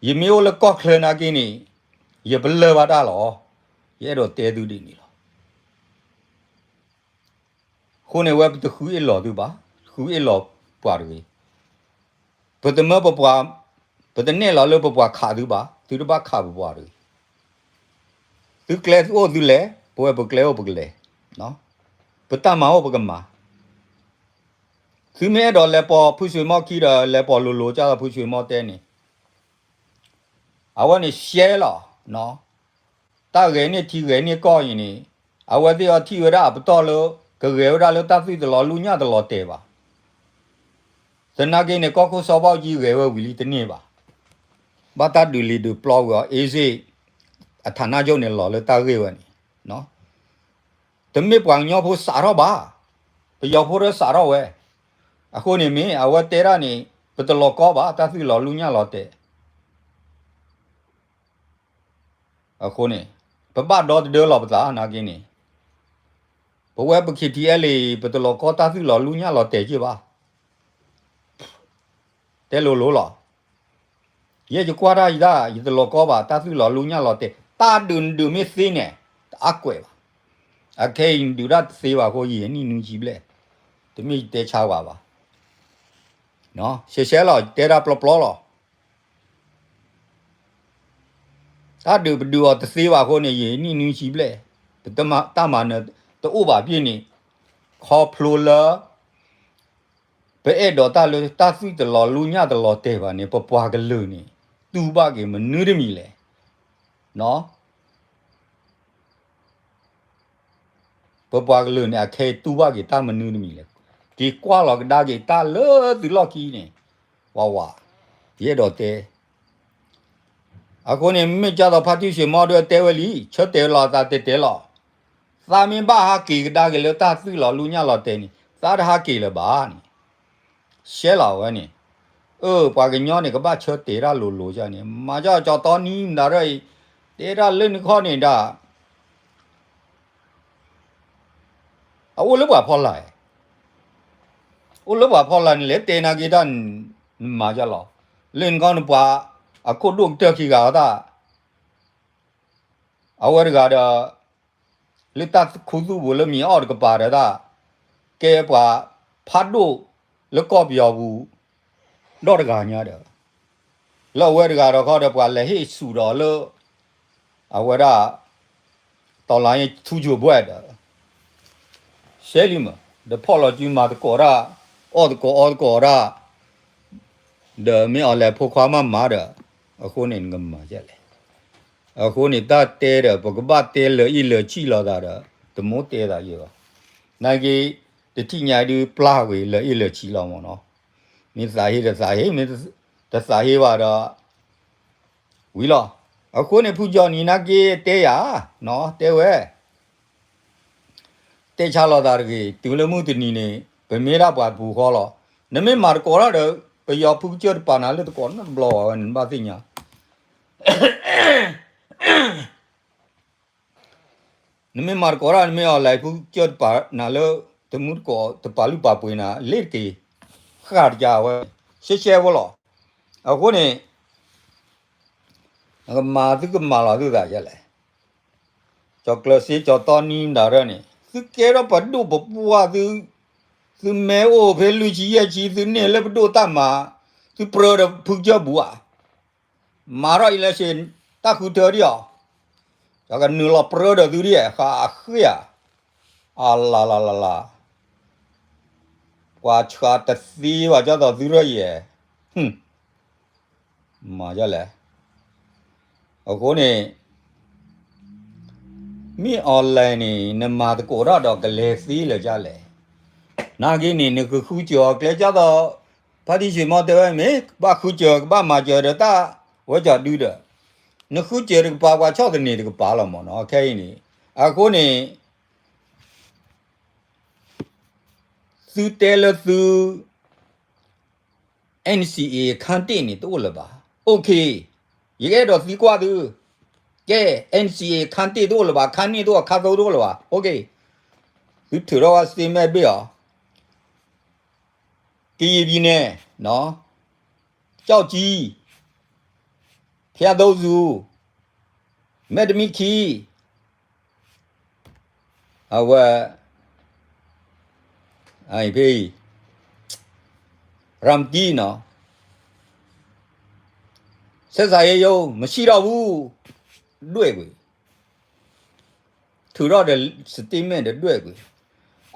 ယမ့ၢ်အိၣ်လၢကီၢ်ချၢနာ်က့န့ၣ် ယပလၢၢ်ဘၣ်တၢ်လီၤ. ယအဲၣ်ဒိးတဲသုဒ်န့ၣ်လီၤ. အဃိန့ၣ်ဝဲပတဃုအ့ၣ်လီၤသုဘၣ်, ဃုအ့ၣ်လီၤပှၤတဂ့ၤ. ပတမၢပပှၤ, ပတနဲၣ်လီၤလၢပပှၤခးသုဘၣ်, သုတဘၣ်ခးပပှၤတဂ့ၤ. သုကျဲအိၣ်သုလဲၤ, ပဝဲပကျဲအိၣ်ပကလဲၤ, ပတၢ်မၤအိၣ်ပကမၤ. သုမ့ၢ်အဲၣ်ဒိးလဲၤပိာ်ဖုဆွံမီၢ်ခံဒီး လဲၤပိာ်လိၤလိၤ ကၢ်လီၤဖုဆွံမီၢ်တဲန့ၣ် အဝဲန့ၣ်ရှဲလီၤ. တၢ်ဂဲၤန့ၢ်ထံဂဲၤန့ၢ်ကီၢ်အံၤန့ၣ် အဝဲသ့ၣ်အီၤထံၣ်ဝဲဒၣ်အပတီၢ်လၢ ကဂဲၤဝဲဒၣ်လၢတၢ်သွံၣ်တလီၤလူၢ်ညၣ်တလီၤတဲာ်ဘၣ်. သနာ်က့န့ၣ် ကီၢ်ခိၣ်စီၤဘၣ်အူကၠံဂဲၤဝဲဝံၤလံတန့ၢ်ဘၣ်. ဘၣ်တၢ်ဒုးလံၤဒုးပျီဝံၤအီၤ အ့စ့ၣ် အထးနါကၠိၣ်န့ၣ်လီၤလၢတၢ်ဂ့ၢ်ဝဲန့ၣ် တမ့ၢ်ပှၤကညီဖိစးထီၣ်ဘၣ်, ပယီၤဖိဒီးစးထီၣ်ဝဲ. အဃိန့ၣ်မ့ၢ်အဝဲတဲဒၣ်န့ၣ် ပတလီၤကီဘၣ် တၢ်သွံၣ်လီၤလူၢ်ညၣ်လီၤတဲာ်. အဃိန့ၣ် ပဘၣ်ဒီသဒၢလီၤပသးနာ်က့န့ၣ် ပဝဲပ KTLA ပတလီၤကီတၢ်သွံၣ်လီၤလူၢ်ညၣ်လီၤတဲာ်က့ၢ်ဘၣ်. တဲလိၤလိၤလီၤ. ယဲယကွၢ်တၢ်ယတၢ် ယတလီၤကီဘၣ် တၢ်သွံၣ်လီၤလူၢ်ညၣ်လီၤတဲာ် တၢ်ဒုးနဒုးမ့ၢ်သ့န့ၣ် တအါကွဲးဘၣ်. အခဲအံၤနဒုးတၢ်တသ့ဘၣ်အဃိ ယနံၣ်နွံဆံဘျဲၣ် တမ့ၢ်ယတဲဆါဝဲဘၣ်. ရှဲရှဲလီၤ ယတဲတၢ်ပျီပျီလီၤ. တၢ်ဒုးပဒုးအီၤတသ့ဘၣ်အဃိန့ၣ် ယနံၣ်နွံဆံဘျဲၣ် ပတၢ်မၤနၢၤတအိၣ်ဘၣ်ပ့ၢ်န့ၣ် ခီဖျိလၢ ပအဲၣ်ဒိးတၢ်လၢတၢ်သွံၣ်တလီၤလူၢ်ညၣ်တလီၤတဲာ်ဘၣ်န့ၣ် ပပှၤကလုာ်န့ၣ် တူၢ်ဘၣ်က့ၤမနုၤတမံၤလဲၣ်. ပပှၤကလုာ်န့ၣ် အခဲအံၤတူၢ်ဘၣ်က့ၤတၢ်မနုၤတမံၤလဲၣ်. က့ၤကွၢ်လီၤကဒါက့ၤတၢ်လၢသုလီၢ်ခံန့ၣ်, ဝးဝး, ယအဲၣ်ဒိးတဲ အဃိန့ၣ် မ့ၢ်ကၢ်သိးဖါတံၢ်ဆံးမီၣ်ဒုးတဲဝဲလံ, ဆၢတဲာ်လီၤသးတဲတဲလီၤ, သးမ့ၢ်ဘၣ်ဟးက့ၤကဒါက့ၤလၢတၢ်သွံၣ်လီၤလူညၣ်လီၤတဲာ်န့ၣ် သးတဟးက့ၤလၢၤဘၣ်န့ၣ်, ရှဲလီၤဝဲန့ၣ်, အၢ ပှၤကညီန့ၣ် ကဘၣ်ဆၢတဲာ်တၢ်လိၤလိၤန့ၣ် မၤကၢ်ကၠီတီနံၤမတၤရၢၣ်အံၤ, တဲတၢ်လၢနခီၣ်န့ၣ်ဒၣ် အအိၣ်လၢပှၤဖီလာ်, အိၣ်လၢပှၤဖီလာ်န့ၣ် လဲၤတဲနာ်က့ၤတၢ်, နမၤယလီၤ, လၢနခီၣ်နပှၤ, အခိၣ်ဒိၣ်ကတၢၢ်ခံဂၤအတၢ်, အဝဲတဂၤဒီး, လၢတၢ်ခူသူၣ်ပူၤလၢမံၤအီၣ်တကပၤဒီးတၢ်, ကဲပှၤဖးဒိၣ်လၢကီၢ်ပယီၤပူၤ, ဒီတဂၤညါဒီး လၢအဝဲတဂၤဒီးခီဒီးပှၤလဲၤဟ့ၣ်ဆူၣ်ဒီးလၢ, အဝဲဒၣ်, တီၢ်လၢထူကၠိၤဘှဲၣ်ဒီး, ရှဲလံမး, ဒီးဖီၣ်လီၤစုမၤသကိးတၢ်, အီၣ်သကိးအီသကိးတၢ်, ဒီးမ့ၢ်အီၤလဲၤဖိခွါမးမၤဒီး, အဃိန့ၣ်နကမၤဒ်လဲၣ်, အဃိန့ၣ်တၢ်တဲဒီး ပကဘၣ်တဲလၢာ်အ့ၣ်လၢာ်ဆံးလိာ်သးဒီး, တမ့ၢ်တဲသးယဲဘၣ်, နာ်က့ၤ, တထံၣ်ညါဒုးပျၢ်ဝံၤလၢာ်အ့ၣ်လၢာ်ဆံးလီၤမ့ၢ်နီၤ, မ့ၢ်သးဟ့တသးဟ့, မ့ၢ်တသးဟ့ဘၣ်ဒီး ဝံၤလီၤ, အဃိန့ၣ် ဖုကၠီနံၤနာ်က့ၤတဲယၤ, နီၤ တဲဝဲ, တဲဆါလီၤသးတဂ့ၤ, တုၤလၢမုၢ်တနံၤန့ၣ် ပမ့ၢ်ဒၣ်ပှၤပူၤဃီလီၤ, နမ့ၢ်မၤသကိးတၢ်ဒီး ပယီၤဖုကစၢၢ်တပာ်နၤလၢသကိးနီတဘျီဘၣ်ဝဲန့ၣ် နဘၣ်သ့ၣ်ညါ နမ့ၢ်မၤသကိးတၢ် နမ့ၢ်အီၤလဲၤဖုကစၢၢ်တပာ်နၤလၢ တမူတကိး တပာ်လုၢ်ပာ်ပှ့ၤနၤ လ့ၤတက့ၤ, ဃၣ်တကးဝဲ, ရှဲရှဲဖိလီၤ, အဃိန့ၣ် နကမၤသုကမၤလီၤသုသးယဲလဲၣ်, ကၠီၤကျၢၤစ့ကၠီၤတီနံဒၣ်ရၢၣ်န့ၣ် သုကဲထီၣ်ပဒိၣ်ပပှၢ်သု, သုမ့ၢ်အိၣ်ဖဲလွံၢ်ဆံယဲၢ်ဆံ သုန့ၢ်လၢပဒိၣ်တၢ်မၤ, သုပြၢဒီးဖုကစၢၢ်ပူၤဧါ, မၤထီၣ်အံၤလၢစ့ၢ် တၢ်ဃုထၢဒံးအီၤ, ယကနုာ်လီၤပြၢဒီးသုဒံး ဃာ်အဃ့ဧါ, အလၤလၤလၤလၤ, ပှၤဆှးတသ့ဘၣ်ကၠီသိးသုရၢၢ်ယဲၢ်, မၤဒ်လဲၣ်, အဃိန့ၣ် မ့ၢ်အီၤလဲၤန့ၣ် နမၤသကိးတၢ်ဒီးကလဲၤသ့လၢာ်ဒ်လဲၣ်, နာ်က့န့ၣ် နကဃုစၢၤအီၤကျဲကၠီသိး, ဖါတံၢ်ဆံးမီၣ်တဲဝဲမ့ၢ် ကဘၣ်ဃုစၢၤ ကဘၣ်မၤစၢၤဒီးတၢ်ဝဲကၠီဒုဒီး, နဃုစၢၤတကပၤ ပှၤဆီၣ်သနံးတကပၤလီၤမ့ၢ်နီၤ ခဲအံၤန့ၣ်, အဃိန့ၣ် သုတဲလၢသု NCA အခန်းတစ်န့ၣ် တအိၣ်လၢၤဘၣ်, OK, ယကအဲၣ်ဒိးသံကွၢ်သု, ကဲ NCA အခန်းတစ် တအိၣ်လၢၤဘၣ်, အခန်းနှစ် တအိၣ်, အခန်းသုံး တအိၣ်လၢၤဘၣ်, OK, သုထုးထီၣ်ဝဲ statement ဘ့ၣ်အီၤ, ကရင်ပြည်နယ်, ကျောက်ကြီး, ဘုရားသုံးဆူ, မဲၢ်တမံၣ်ခံ, အဝဲ, ဖဲအံၤ, ရမ်တံနီၤ, ဆက်ဆံရေးရုံး မရှိတော့ဘူး, ဒွဲၣ်ကွံာ်, ထုးထီၣ်ဒီး statement ဒီးဒွဲၣ်ကွံာ်,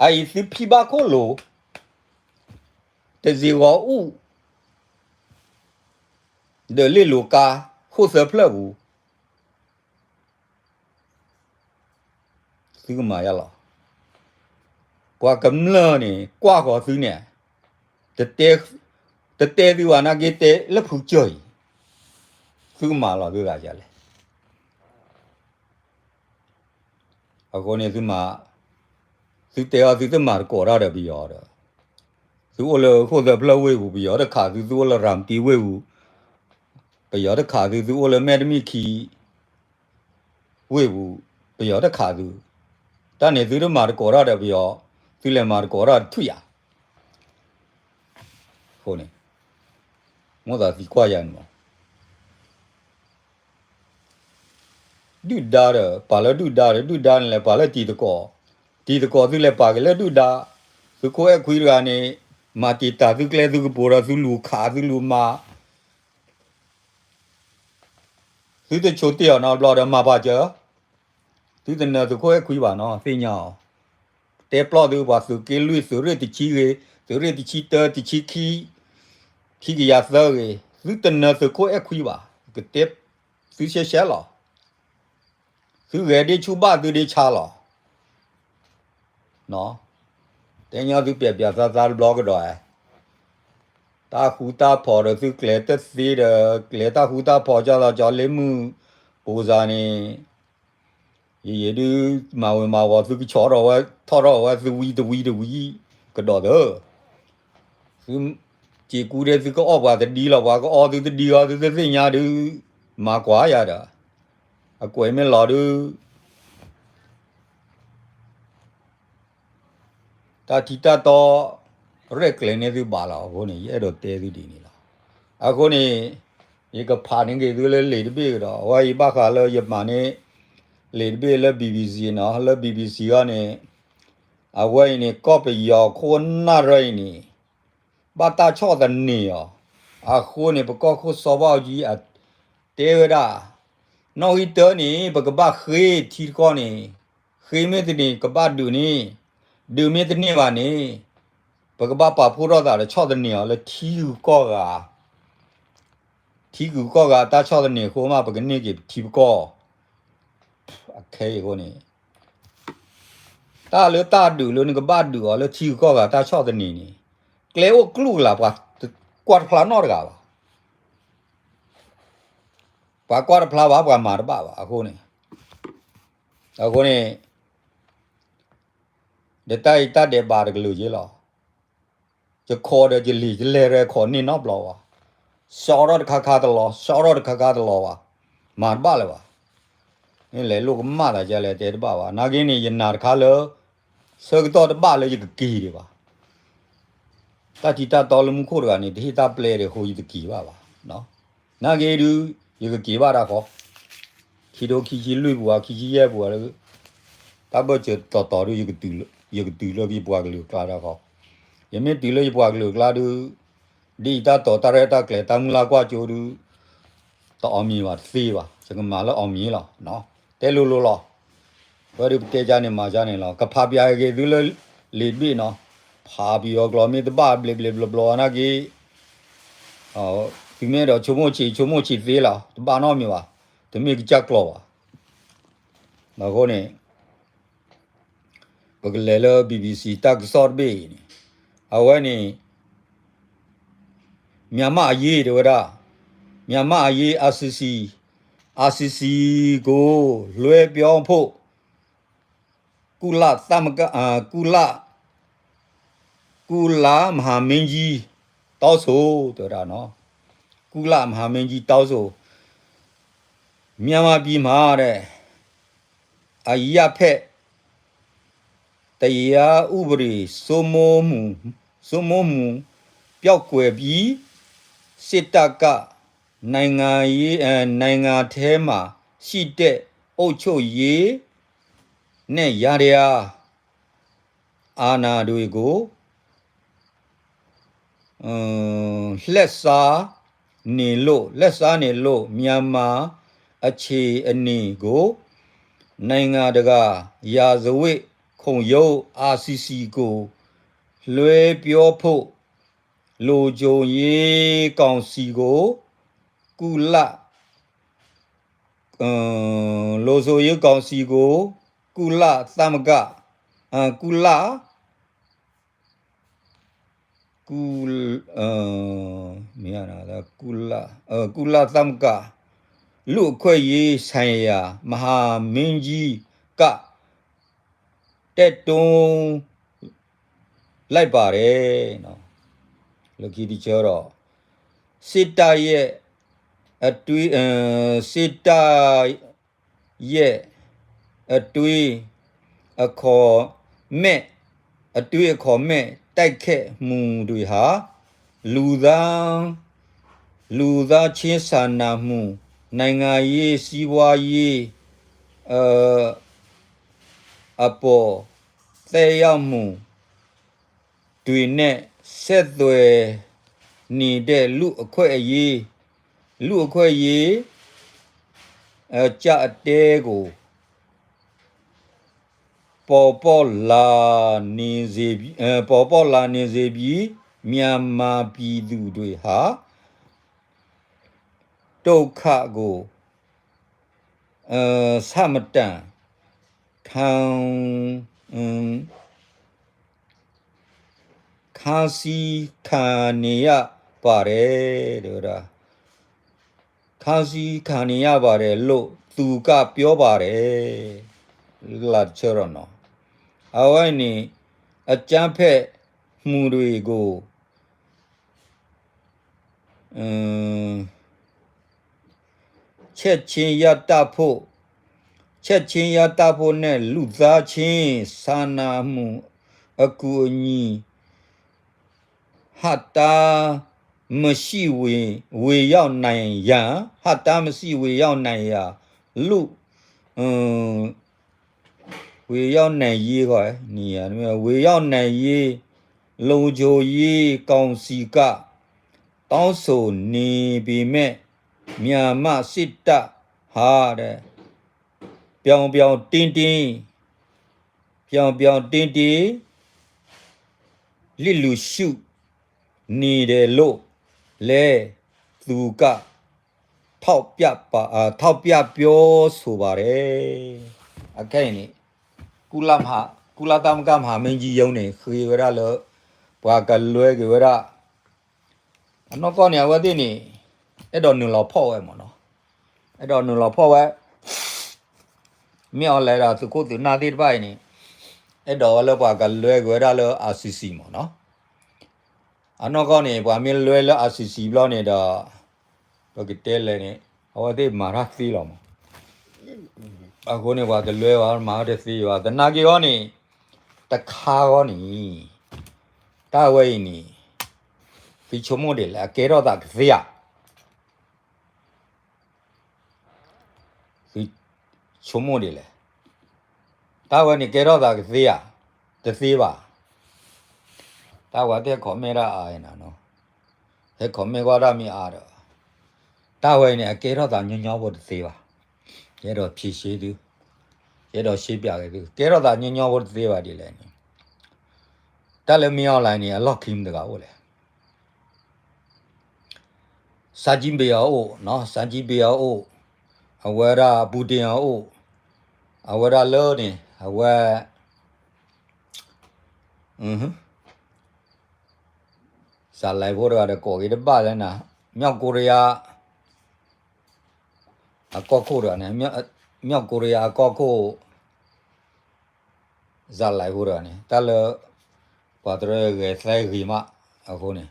အအံၤသုဖံဘၣ်ခိၣ်လိာ်, တစ့ၢ်ဂီၤအူၣ်, ဒီးလ့ၣ်လိၤကါ, ခိၣ်သၢဖျၢၣ်ပူၤ သုကမၤယါလီၤ. ပှၤကမျၢၢ်န့ၣ် ကွၢ်ဃီၤသုန့ၣ်, တတဲသုဘၣ်နာ်က့ တဲလၢဖုကစၢၢ်အံၤ, သုကမၤလီၤသုသးယါလဲၣ်. အဃိန့ၣ်သုမၤ, သုတဲအီၤသုတမၤသကိးတၢ်ဒီးပယီၤဒီး, သုအိၣ်လၢခိၣ်သၢဖျၢၣ်ဝ့ၢ်ပူၤ ပယီၤတခးသု, သုအိၣ်လၢရၤမတံဝ့ၢ်ပူၤ ပယီၤတခးသု, သုအိၣ်လၢမဲၢ်တမံၣ်ခံ ဝ့ၢ်ပူၤ ပယီၤတခးသု, တၢ်န့ၣ်သုတမၤသကိးတၢ်ဒီးပယီၤ, သုလဲၤမၤသကိးတၢ်တထူၣ်ယါ. အဃိန့ၣ် မိၣ်သးသံကွၢ်ယါန့ၣ်မး ဒုၣ်ဒါဒီး ပာ်လၢဒုၣ်ဒါဒီး ဒုၣ်ဒါန့ၣ်လဲၤပာ်လၢတံၤသကိး, တံၤသကိးသုလဲၤပာ်က့ၤလၢဒုၣ်ဒါ, သုးခိၣ်အဲၣ်ခွံတဂၤန့ၣ် မၤတံာ်တာ်သုကျဲသုကပူၤဒီး သုလူၤခးသုလူၤမၤ သုတဆိတ့ၢ်အီၤနီတဘျီဒီးမၤပာ်စၢၤ, သုတနၢၤသုးခိၣ်အဲၣ်ခွံဘၣ်နီၤ သ့ၣ်ညါအီၤ, တဲပျီၢ်သုပှၤသုးက့လွံၢ် သုးရ့ၣ်တဆံဂ့ၤ, သုးရ့ၣ်တဆံတၢ တဆံခံ, ခံကယၤသၢဂ့ၤ, သုတနၢၤသုးခိၣ်အဲၣ်ခွံဘၣ်, ကတဲသုရှဲရှဲလီၤ. သုဂဲၤဒ့ဆူၣ်ဘၣ်သုဒ့ဆါလီၤ. နီၤ, တဲညီသုပျဲးပျဲးသးသးတဘျီကဒီးဧါ. တၢ်ဃူတၢ်ဖိးဒီးသုကျဲၤတသ့ဒီး ကျဲၤတၢ်ဃူတၢ်ဖိးကၢ်လီၤကၠီလ့မုၢ်ပူၤစၢ်န့ၣ် ယယဲဒုး မၤဝဲမၤဝီၤ သုကဆီထီၣ်ဝဲ ထီၣ်ထီၣ်ဝဲ သုဝံတဝံတဝံ ကဒီးသၢ သု စ့ၤကူဒဲသုကအီၣ်ပှၤတဒံလီၤ ပှၤကအီၣ်သုတဒံအီၤ သုတသ့ၣ်ညါဒုး မၤကွၢ်ယၤဒီး အကွဲးမ့ၢ်လီၤဒုး တၢ်ထံတၢ်တီ ရဲၣ်ကျဲၤန့ၢ်သုဘၣ်လီၤ. အဃိန့ၣ် ယအဲၣ်ဒိးတဲသုဒ်န့ၣ်လီၤ. အဃိန့ၣ် ယကဖးန့ၢ်က့ၤသုလၢလံာ်တဘ့ၣ်ကဒီး အဝဲအံၤဘၣ်ဃးလၢယမၤန့ၢ် လံာ်တဘ့ၣ်လၢ BBC နီၤ လၢ BBC အီၤန့ၣ် အဝဲအံၤန့ၣ် ကီၢ်ပယီၤခိၣ်နၢ်ရၢအံၤန့ၣ် ဘၣ်တၢ်ဆီၣ်သနံးအီၤ, အဃိန့ၣ် ပကီၢ်ခိၣ်စီၤဘၣ်အူကၠံအတဲဝဲဒၣ်, နီၣ်ဂံၢ်တၢန့ၣ် ပကဘၣ်ဃ့ထံတကီၢ်န့ၣ်, ဃ့မ့ၢ်တန့ၢ် ကဘၣ်ဒုးန့ၣ်, ဒုးမ့ၢ်တန့ၢ်ဘၣ်န့ၣ်, ပကဘၣ်ပာ်ဖှိၣ်ထီၣ်သးဒီးဆီၣ်သနံးအီၤလၢထံဂုၤကီၢ်ဂၤ ထံဂုၤကီၢ်ဂၤတၢ်ဆီၣ်သနံးအဃိမး ပကန့ၢ်က့ၤပထံပကီၢ် အခဲအံၤအဃိန့ၣ် တၢ်လၢတၢ်ဒုးလၢနကဘၣ်ဒုးအီၤလၢထံဂုၤကီၢ်ဂၤတၢ်ဆီၣ်သနံးန့ၣ် ကျဲအိၣ်ကျူၣ်ကလာ် ပှၤကွၢ်တဖျါနီတဂၤဘၣ်. ပှၤကွၢ်တဖျါဘၣ် ပှၤမၤတဘၣ်ဘၣ် အဃိန့ၣ်, အဃိန့ၣ် ဒီးတၢ်အံၤတၢ်ဒဲးဘးတကလုာ်က့လီၤ. ယခိးဒီးယလံာ်ယလဲၢ်ရဲခိးန့ၢ်နီတဘျီဘၣ်, စီထီၣ်တခါခါတလီၤ စီထီၣ်တခါခါတလီၤဘၣ်, မၤတဘၣ်လၢၤဘၣ်. မ့ၢ်လဲၤလိာ်ကမၣ်သးဒ်လဲၣ်တဲတဘၣ်ဘၣ်. နာ်က့န့ၣ် ယနာ်တခါလၢ ဆၢကတီၢ်တဘၣ်လၢယကက့ၤဒံးဘၣ်. တၢ်ထံတၢ်တီလၢမူခိၣ်တဂၤန့ၣ် တဟ့ၣ်တၢ်ပျဲဒီးဃိယတက့ၤဘၣ်ဘၣ်. နာ်က့ဒုး ယကက့ၤဘၣ်တၢ်ဃီ, ခံထိခံဆံလွံၢ်ပူၤဧါ ခံဆံယဲၢ်ပူၤဧါလၢ တၢ်ဘၢၣ်စၢၤတီၤတီၤဒုး ယကတုၤလၢယပှၤကလုာ်အကျါတၢ်ဃီ, ယမ့ၢ်တုၤလၢယပှၤကလုာ်အကျါဒုး ဒ်အံၤတၢ်တီၤတၢ်ရဲၣ်တၢ်ကျဲၤတၢ်မုၢ်လၢ်ကွၢ်ကၠိဒုး တအီၣ်မံၤဘၣ်တသ့ဘၣ်, ယကမၤလၢအီၣ်မံၤလီၤ. တဲလိၤလိၤလီၤ. ဝဲဒုးပတဲကါန့ၣ်မၤကါန့ၣ်လီၤ. ကဖးပၠးက့ၤသုလၢလံာ်တဘ့ၣ်နီၤ, ဖးပယီၤကျိာ်မ့ၢ်တဘၣ်ဘျဲးဘျဲးဘျီဘျီနာ်က့ သုမ့ၢ်အဲၣ်ဒိးဆိကမိၣ်ဆံး ဆိကမိၣ်ဆံးသ့လီၤ, တဘၣ်နီတမံၤဘၣ်, တမ့ၢ်ကစၢ်ကျိာ်ဘၣ်. အဃိန့ၣ် ပကလဲၤလၢ BBC တၢ်ကစီၣ်တဘ့ၣ်အံၤန့ၣ်, အဝဲန့ၣ် မြန်မာ့အရေး တဲဝဲဒၣ်, မြန်မာ့အရေး ICC, ICC ကိုလွှဲပြောဖို့ ကုလသမဂ္ဂ အာ ကုလ ကုလမဟာမင်းကြီး တောင်းဆို တဲဝဲဒၣ်နီၤ, ကုလမဟာမင်းကြီး တောင်းဆို မြန်မာပြည်မှာတဲ့ အရပ်ဖက် တရားဥပဒေစိုးမိုးမှု စိုးမိုးမှု ပျောက်ကွယ်ပြီး စစ်တပ်က နိုင်ငံရေး အဲ နိုင်ငံထဲမှာရှိတဲ့ အုပ်ချုပ်ရေးနဲ့ ယန္တရား အာဏာတွေကို လက်စားနေလို့ လက်စားနေလို့ မြန်မာအခြေအနေကို နိုင်ငံတကာရာဇဝတ်ခုံရုံး ICC ကို လွှဲပြောဖို့ လုံခြုံရေးကောင်စီကို ကုလ လုံခြုံရေးကောင်စီကို ကုလသမဂ္ဂ ကုလ ကုလ မ့ၢ် ကုလ ကုလသမဂ္ဂ လူ့အခွင့်အရေးဆိုင်ရာ မဟာမင်းကြီးက တိုက်တွန်းလိုက်ပါတယ် လၢခံတဆၢဒီး စစ်တပ်ရဲ့ အတွေး စစ်တပ် ရဲ့ အတွေးအခေါ်မဲ့ အတွေးအခေါ်မဲ့ တိုက်ခိုက်မှုတွေဟာ လူသား လူသားချင်းစာနာမှု နိုင်ငံရေး စီးပွားရေး အ အပေါ် သက်ရောက်မှု တွေနဲ့ ဆက်သွယ်နေတဲ့ လူ့အခွင့်အရေး လူ့အခွင့်အရေး အကျပ်အတည်းကို ပေါ်ပေါက်လာနေစေပြီး အဲ ပေါ်ပေါက်လာနေစေပြီး မြန်မာပြည်သူတွေဟာ ဒုက္ခကို အ ဆမတန် ခံ အ ခံ ဖမ်းဆီးခံနေရပါတယ် တဲဝဲဒၣ်, ဖမ်းဆီးခံနေရပါတယ်လို့ သူကပြောပါတယ် လၢတဆၢဒီးနီၤ, အဝဲန့ၣ် အကြမ်းဖက်မှုတွေကို ချက်ချင်းရပ်တန့်ဖို့, ချက်ချင်းရပ်တန့်ဖို့နဲ့ လူသားချင်းစာနာမှုအကူအညီ ဟတ်တာမရှိဝင်ဝင်ရောက်နိုင်ရန်, ဟတ်တာမရှိဝင်ရောက်နိုင်ရန်, လူ, ဝင်ရောက်နိုင်ရေး, ဝင်ရောက်နိုင်ရေး လုံခြုံရေးကောင်စီက တောင်းဆိုနေပေမဲ့ မြန်မာစစ်တပ်ဟာတဲ့ ပြောင်ပြောင်တင်းတင်း, ပြောင်ပြောင်တင်းတင်း လစ်လျူရှုနေတယ်လို့လည်း သူက ထောက်ပြပါ, အာ, ထောက်ပြပြောဆိုပါတယ်. အခဲအံၤန့ၣ် ကုလမဟာ, ကုလသမဂ္ဂမဟာမင်းကြီးရုံးန့ၣ် ဃ့ဝဲဒၣ်လၢ ပှၤကလွဲက့ၤဝဲဒၣ် အနီၢ်ကီၢ်န့ၣ် အဝဲသ့ၣ်န့ၣ် အဲၣ်ဒိးနုာ်လီၤဖီၣ်ဝဲမ့ၢ်နီၤ, အဲၣ်ဒိးနုာ်လီၤဖီၣ်ဝဲ မ့ၢ်အီၤလဲၣ်ဒီး သုးခိၣ်သုးနၢ်သ့ၣ်တဖၣ်အံၤန့ၣ် အဲၣ်ဒိးဝဲလၢပှၤကလွဲက့ၤဝဲဒၣ်လၢ ICC မ့ၢ်နီၤ. အနီၢ်ကီၢ်န့ၣ် ပှၤမ့ၢ်လွဲလၢ ICC ဘျီန့ၣ်ဒီး ပကတဲလဲၣ်န့ၣ် အဝဲသ့ၣ်မၤတၢ်သ့လီၤမး. အဃိန့ၣ် ပှၤတလွဲဘၣ် မၤတသ့ဘၣ်. သနာ်က့အဂီၢ်န့ၣ် တခါအဂီၢ်န့ၣ် တၢ်ဝဲအံၤန့ၣ် သုဆိကမိၣ်ဒ်လဲၣ် အကဲထီၣ်သးကသ့ဧါ. သုဆိကမိၣ်ဒ်လဲၣ်. တၢ်ဝဲန့ၣ်ကဲထီၣ်သးကသ့ဧါ, တသ့ဘၣ်. တၢ်ဝဲတဟဲ comment တၢ်အါနီၤ, ဟဲ comment ကွၢ်တၢ်မ့ၢ်အါဒီး တၢ်ဝဲန့ၣ် အကဲထီၣ်သးညီညီဖိတသ့ဘၣ်. ယအဲၣ်ဒိးဖြေရှင်းသု, ယအဲၣ်ဒိးရှင်းပြက့ၤသု, ကဲထီၣ်သးညီညီဖိတသ့ဘၣ်ဒ်လဲၣ်န့ၣ်, တၢ်လၢမ့ၢ်အီၤလဲၣ်န့ၣ် အလီၢ်ခံမတဂၤအိၣ်လဲၣ်. စၢ်ကံဘ့ၣ်အအိၣ်နီၤ, စၢ်ကံဘ့ၣ်အအိၣ်, အဝဲဒၣ် Putin အအိၣ်, အဝဲဒၣ်လၢန့ၣ် အဝဲ စးလဲၤဖိတဂၤဒီးကိးက့ၤတဘၣ်လၢနၤ, မြောက်ကိုရီးယား အကီၢ်ခိၣ်တဂၤန့ၣ်, မြောက်ကိုရီးယားအကီၢ်ခိၣ် စးလဲၤဖိတဂၤန့ၣ် တၢ်လၢ ပှၤတရၢဂဲၤသဲဂ့ၤမး အဃိန့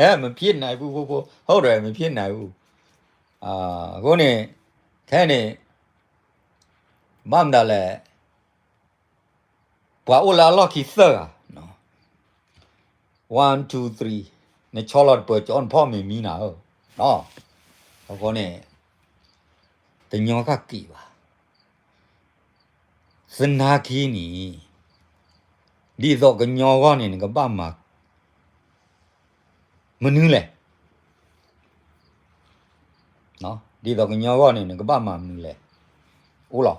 ၣ် မဖြစ်နိုင်ဘူး, ဖိဖိ, ဟုတ်တယ်, မဖြစ်နိုင်ဘူး. အဃိန့ၣ် ခဲန့ၣ် ဘၣ်မတၤလဲၣ်, ပှၤအိၣ်လၢအလီၢ်ခံသၢဂၤ, one two three, နဆီလီၤတပၢၤ ကၠီနဖီၣ်မ့ၢ်မံနၤဧၢ, အဃိန့ၣ် တညီကက့ၤဘၣ်. သနာ်က့န့ၣ် ဒ်သိးကညီအဂီၢ်န့ၣ် နကဘၣ်မၤ မနုၤလဲၣ်. ဒ်သိးကညီအဂီၢ်န့ၣ် နကဘၣ်မၤမနုၤလဲၣ်. အိၣ်လီၤ,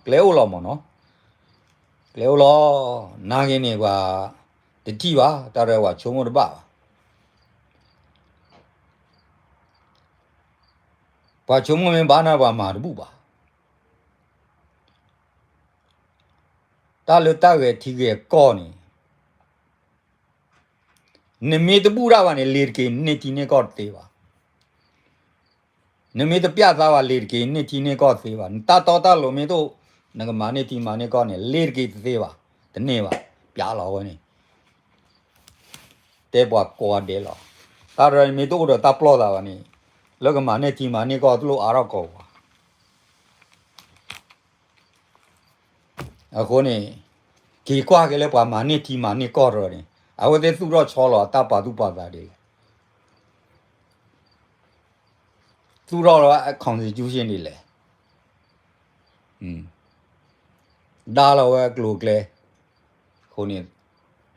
ကျဲအိၣ်လီၤမ့ၢ်နီၤ, ကျဲအိၣ်လီၤ. နာ်က့န့ၣ် ပှၤတထံၣ်ဘၣ်, တၢ်ရဲၣ်ပှၤဆိကမိၣ်တဘၣ်ဘၣ်. ပှၤဆိကမိၣ်မ့ၢ်ဘၣ်န့ၣ် ပှၤမၤတဘူၣ်ဘၣ်. တၢ်လၢတၢ်ဂဲၤထံဂဲၤကီၢ်န့ၣ် နမ့ၢ်တဘူၣ်တၢ်ဘၣ်န့ၣ် လ့ၤတက့ၤန့ၢ်ထံန့ၢ်ကီၢ်တသ့ဘၣ်. နမ့ၢ်တပျၢ်သးဘၣ် လ့ၤတက့ၤန့ၢ်ထံန့ၢ်ကီၢ်တသ့ဘၣ်. နတၢ်တီတၢ်လိၤမ့ၢ်တအိၣ် နကမၤန့ၢ်ထံမၤန့ၢ်ကီၢ်န့ၣ် လ့ၤတက့ၤတသ့ဘၣ်, တန့ၢ်ဘၣ်, ပျၢ်လီၤဝဲန့ၣ် တဲပှၤကိးဂၤဒဲးလီၤ. တၢ်ရဲၣ်မ့ၢ်တအိၣ်ဒီးတၢ်ပျီၢ်သးဘၣ်န့ၣ် လၢကမၤန့ၢ်ထံမၤန့ၢ်ကီၢ်တလိၣ်အါထီၣ်ကိးဘၣ်. အဃိန့ၣ် က့ၤကွၢ်က့ၤလၢပှၤမၤန့ၢ်ထံမၤန့ၢ်ကီၢ်တရၢန့ၣ် အဝဲသ့ၣ်သူၣ်ထီၣ်ဆီလီၤအတၢ်ပာ်သူၣ်ပာ်သးဒ်လဲၣ်, သူၣ်ထီၣ်လီၤ constitution ဒ်လဲၣ်, ဒါလီၤဝဲအကျိၤအကျဲ, အဃိန့ၣ်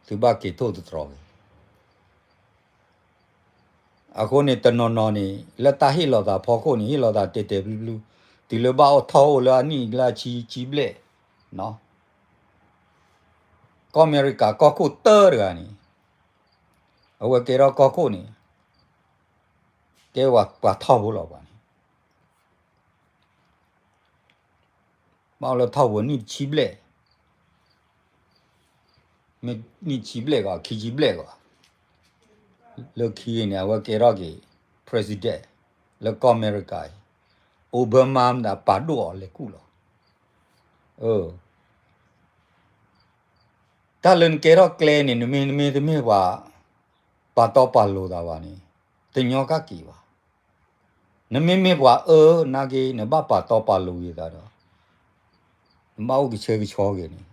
သုဘၣ်က့ၤထိၣ်သတြီၤက့ၤ အဃိန့ၣ် တနီၤနီၤန့ၣ် လၢတၢ်ဟ့ၣ်လီၤသးဖီခိၣ်န့ၣ် ဟ့ၣ်လီၤသးတဲာ်တဲာ်ဖျုဖျု, တုၤလၢဘၣ်အိၣ်ထီၣ်အိၣ်လၢအနံၣ်လၢအဆံဆံဘျဲၣ်, ကီၢ်အမဲရကၤကီၢ်ခိၣ်တၢတဂၤန့ၣ် အဝဲကဲထီၣ်ကီၢ်ခိၣ်န့ၣ် ကဲပှၤထီၣ်ဖိလီၤပှၤန့ၣ် ဘၣ်အီၤလၢထီၣ်ပှဲၤနံၣ်တဆံဘျဲၣ်, မ့ၢ်နံၣ်ဆံဘျဲၣ်ကီး ခံဆံဘျဲၣ်ကီး, လၢခံန့ၣ် အဝဲကဲထီၣ်က့ၤ president လၢကီၢ်အမဲရကၤအံၤ, Obama မတၤပာ်ဒိၣ်အီၤလဲၤကူၣ်လီၤ. တၢ်လၢနကဲထီၣ်ကျဲန့ၣ် နမ့ၢ် နမ့ၢ်တမ့ၢ်ပှၤ ပာ်တီပာ်လိၤသးဘၣ်န့ၣ် တညီကၣ်က့ၤဘၣ်. နမ့မ့ၢ်ပှၤအၢနာ်က့ နဘၣ်ပာ်တီပာ်လိၤက့ၤသးဒီး နဘၣ်အိၣ်ကဆှဲကဆှီက့ၤန့ၣ်,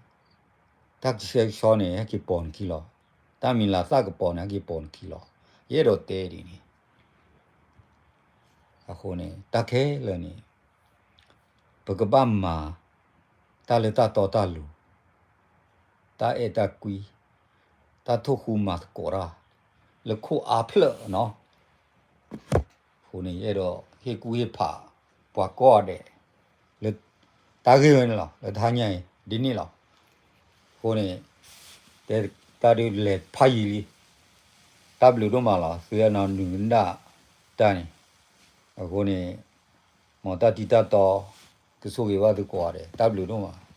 တၢ်ကဆှဲကဆှီန့ၣ် ဟဲက့ၤပိာ်နခံလီၤ. တၢ်မံၤလၤသၣ်ကပီၤန့ၣ် ဟဲက့ၤပိာ်နခံလီၤ. ယအဲၣ်ဒိးတဲဒ်န့ၣ် အဃိန့ၣ် တၢ်ခဲလၢာ်န့ၣ် ပကဘၣ်မၤ တၢ်လၢတၢ်တီတၢ်လိၤ, တၢ်အဲၣ်တၢ်ကွံ, တၢ်ထိၣ်ဃူမၤသကိးတၢ် လၢခိၣ်အါဖျၢၣ်နီၤ. အဃိန့ၣ် ယအဲၣ်ဒိးဟ့ၣ်ကူၣ်ဟ့ၣ်ဖး ပှၤကိးဂၤဒဲး လၢ တၢ်ဂ့ၢ်ဝဲန့ၣ်လီၤ. လၢတဟါညါအံၤ ဒ်န့ၣ်လီၤ. အဃိန့ၣ် တဲတၢ်ဒုးလဲၤဖးယံာ်လံ. တၢ်ဘျုးဒိၣ်မးလီၤ. သုအနီၢ်နုာ်ကနၣ်တၢ်န့ၣ်, အဃိန့ၣ် မ်တၢ်တံၢ်တၢ်တီ ကဆိၣ်ဂ့ၤဘၣ်သုကိးဂၤဒဲး တၢ်ဘျုးဒိၣ်မး.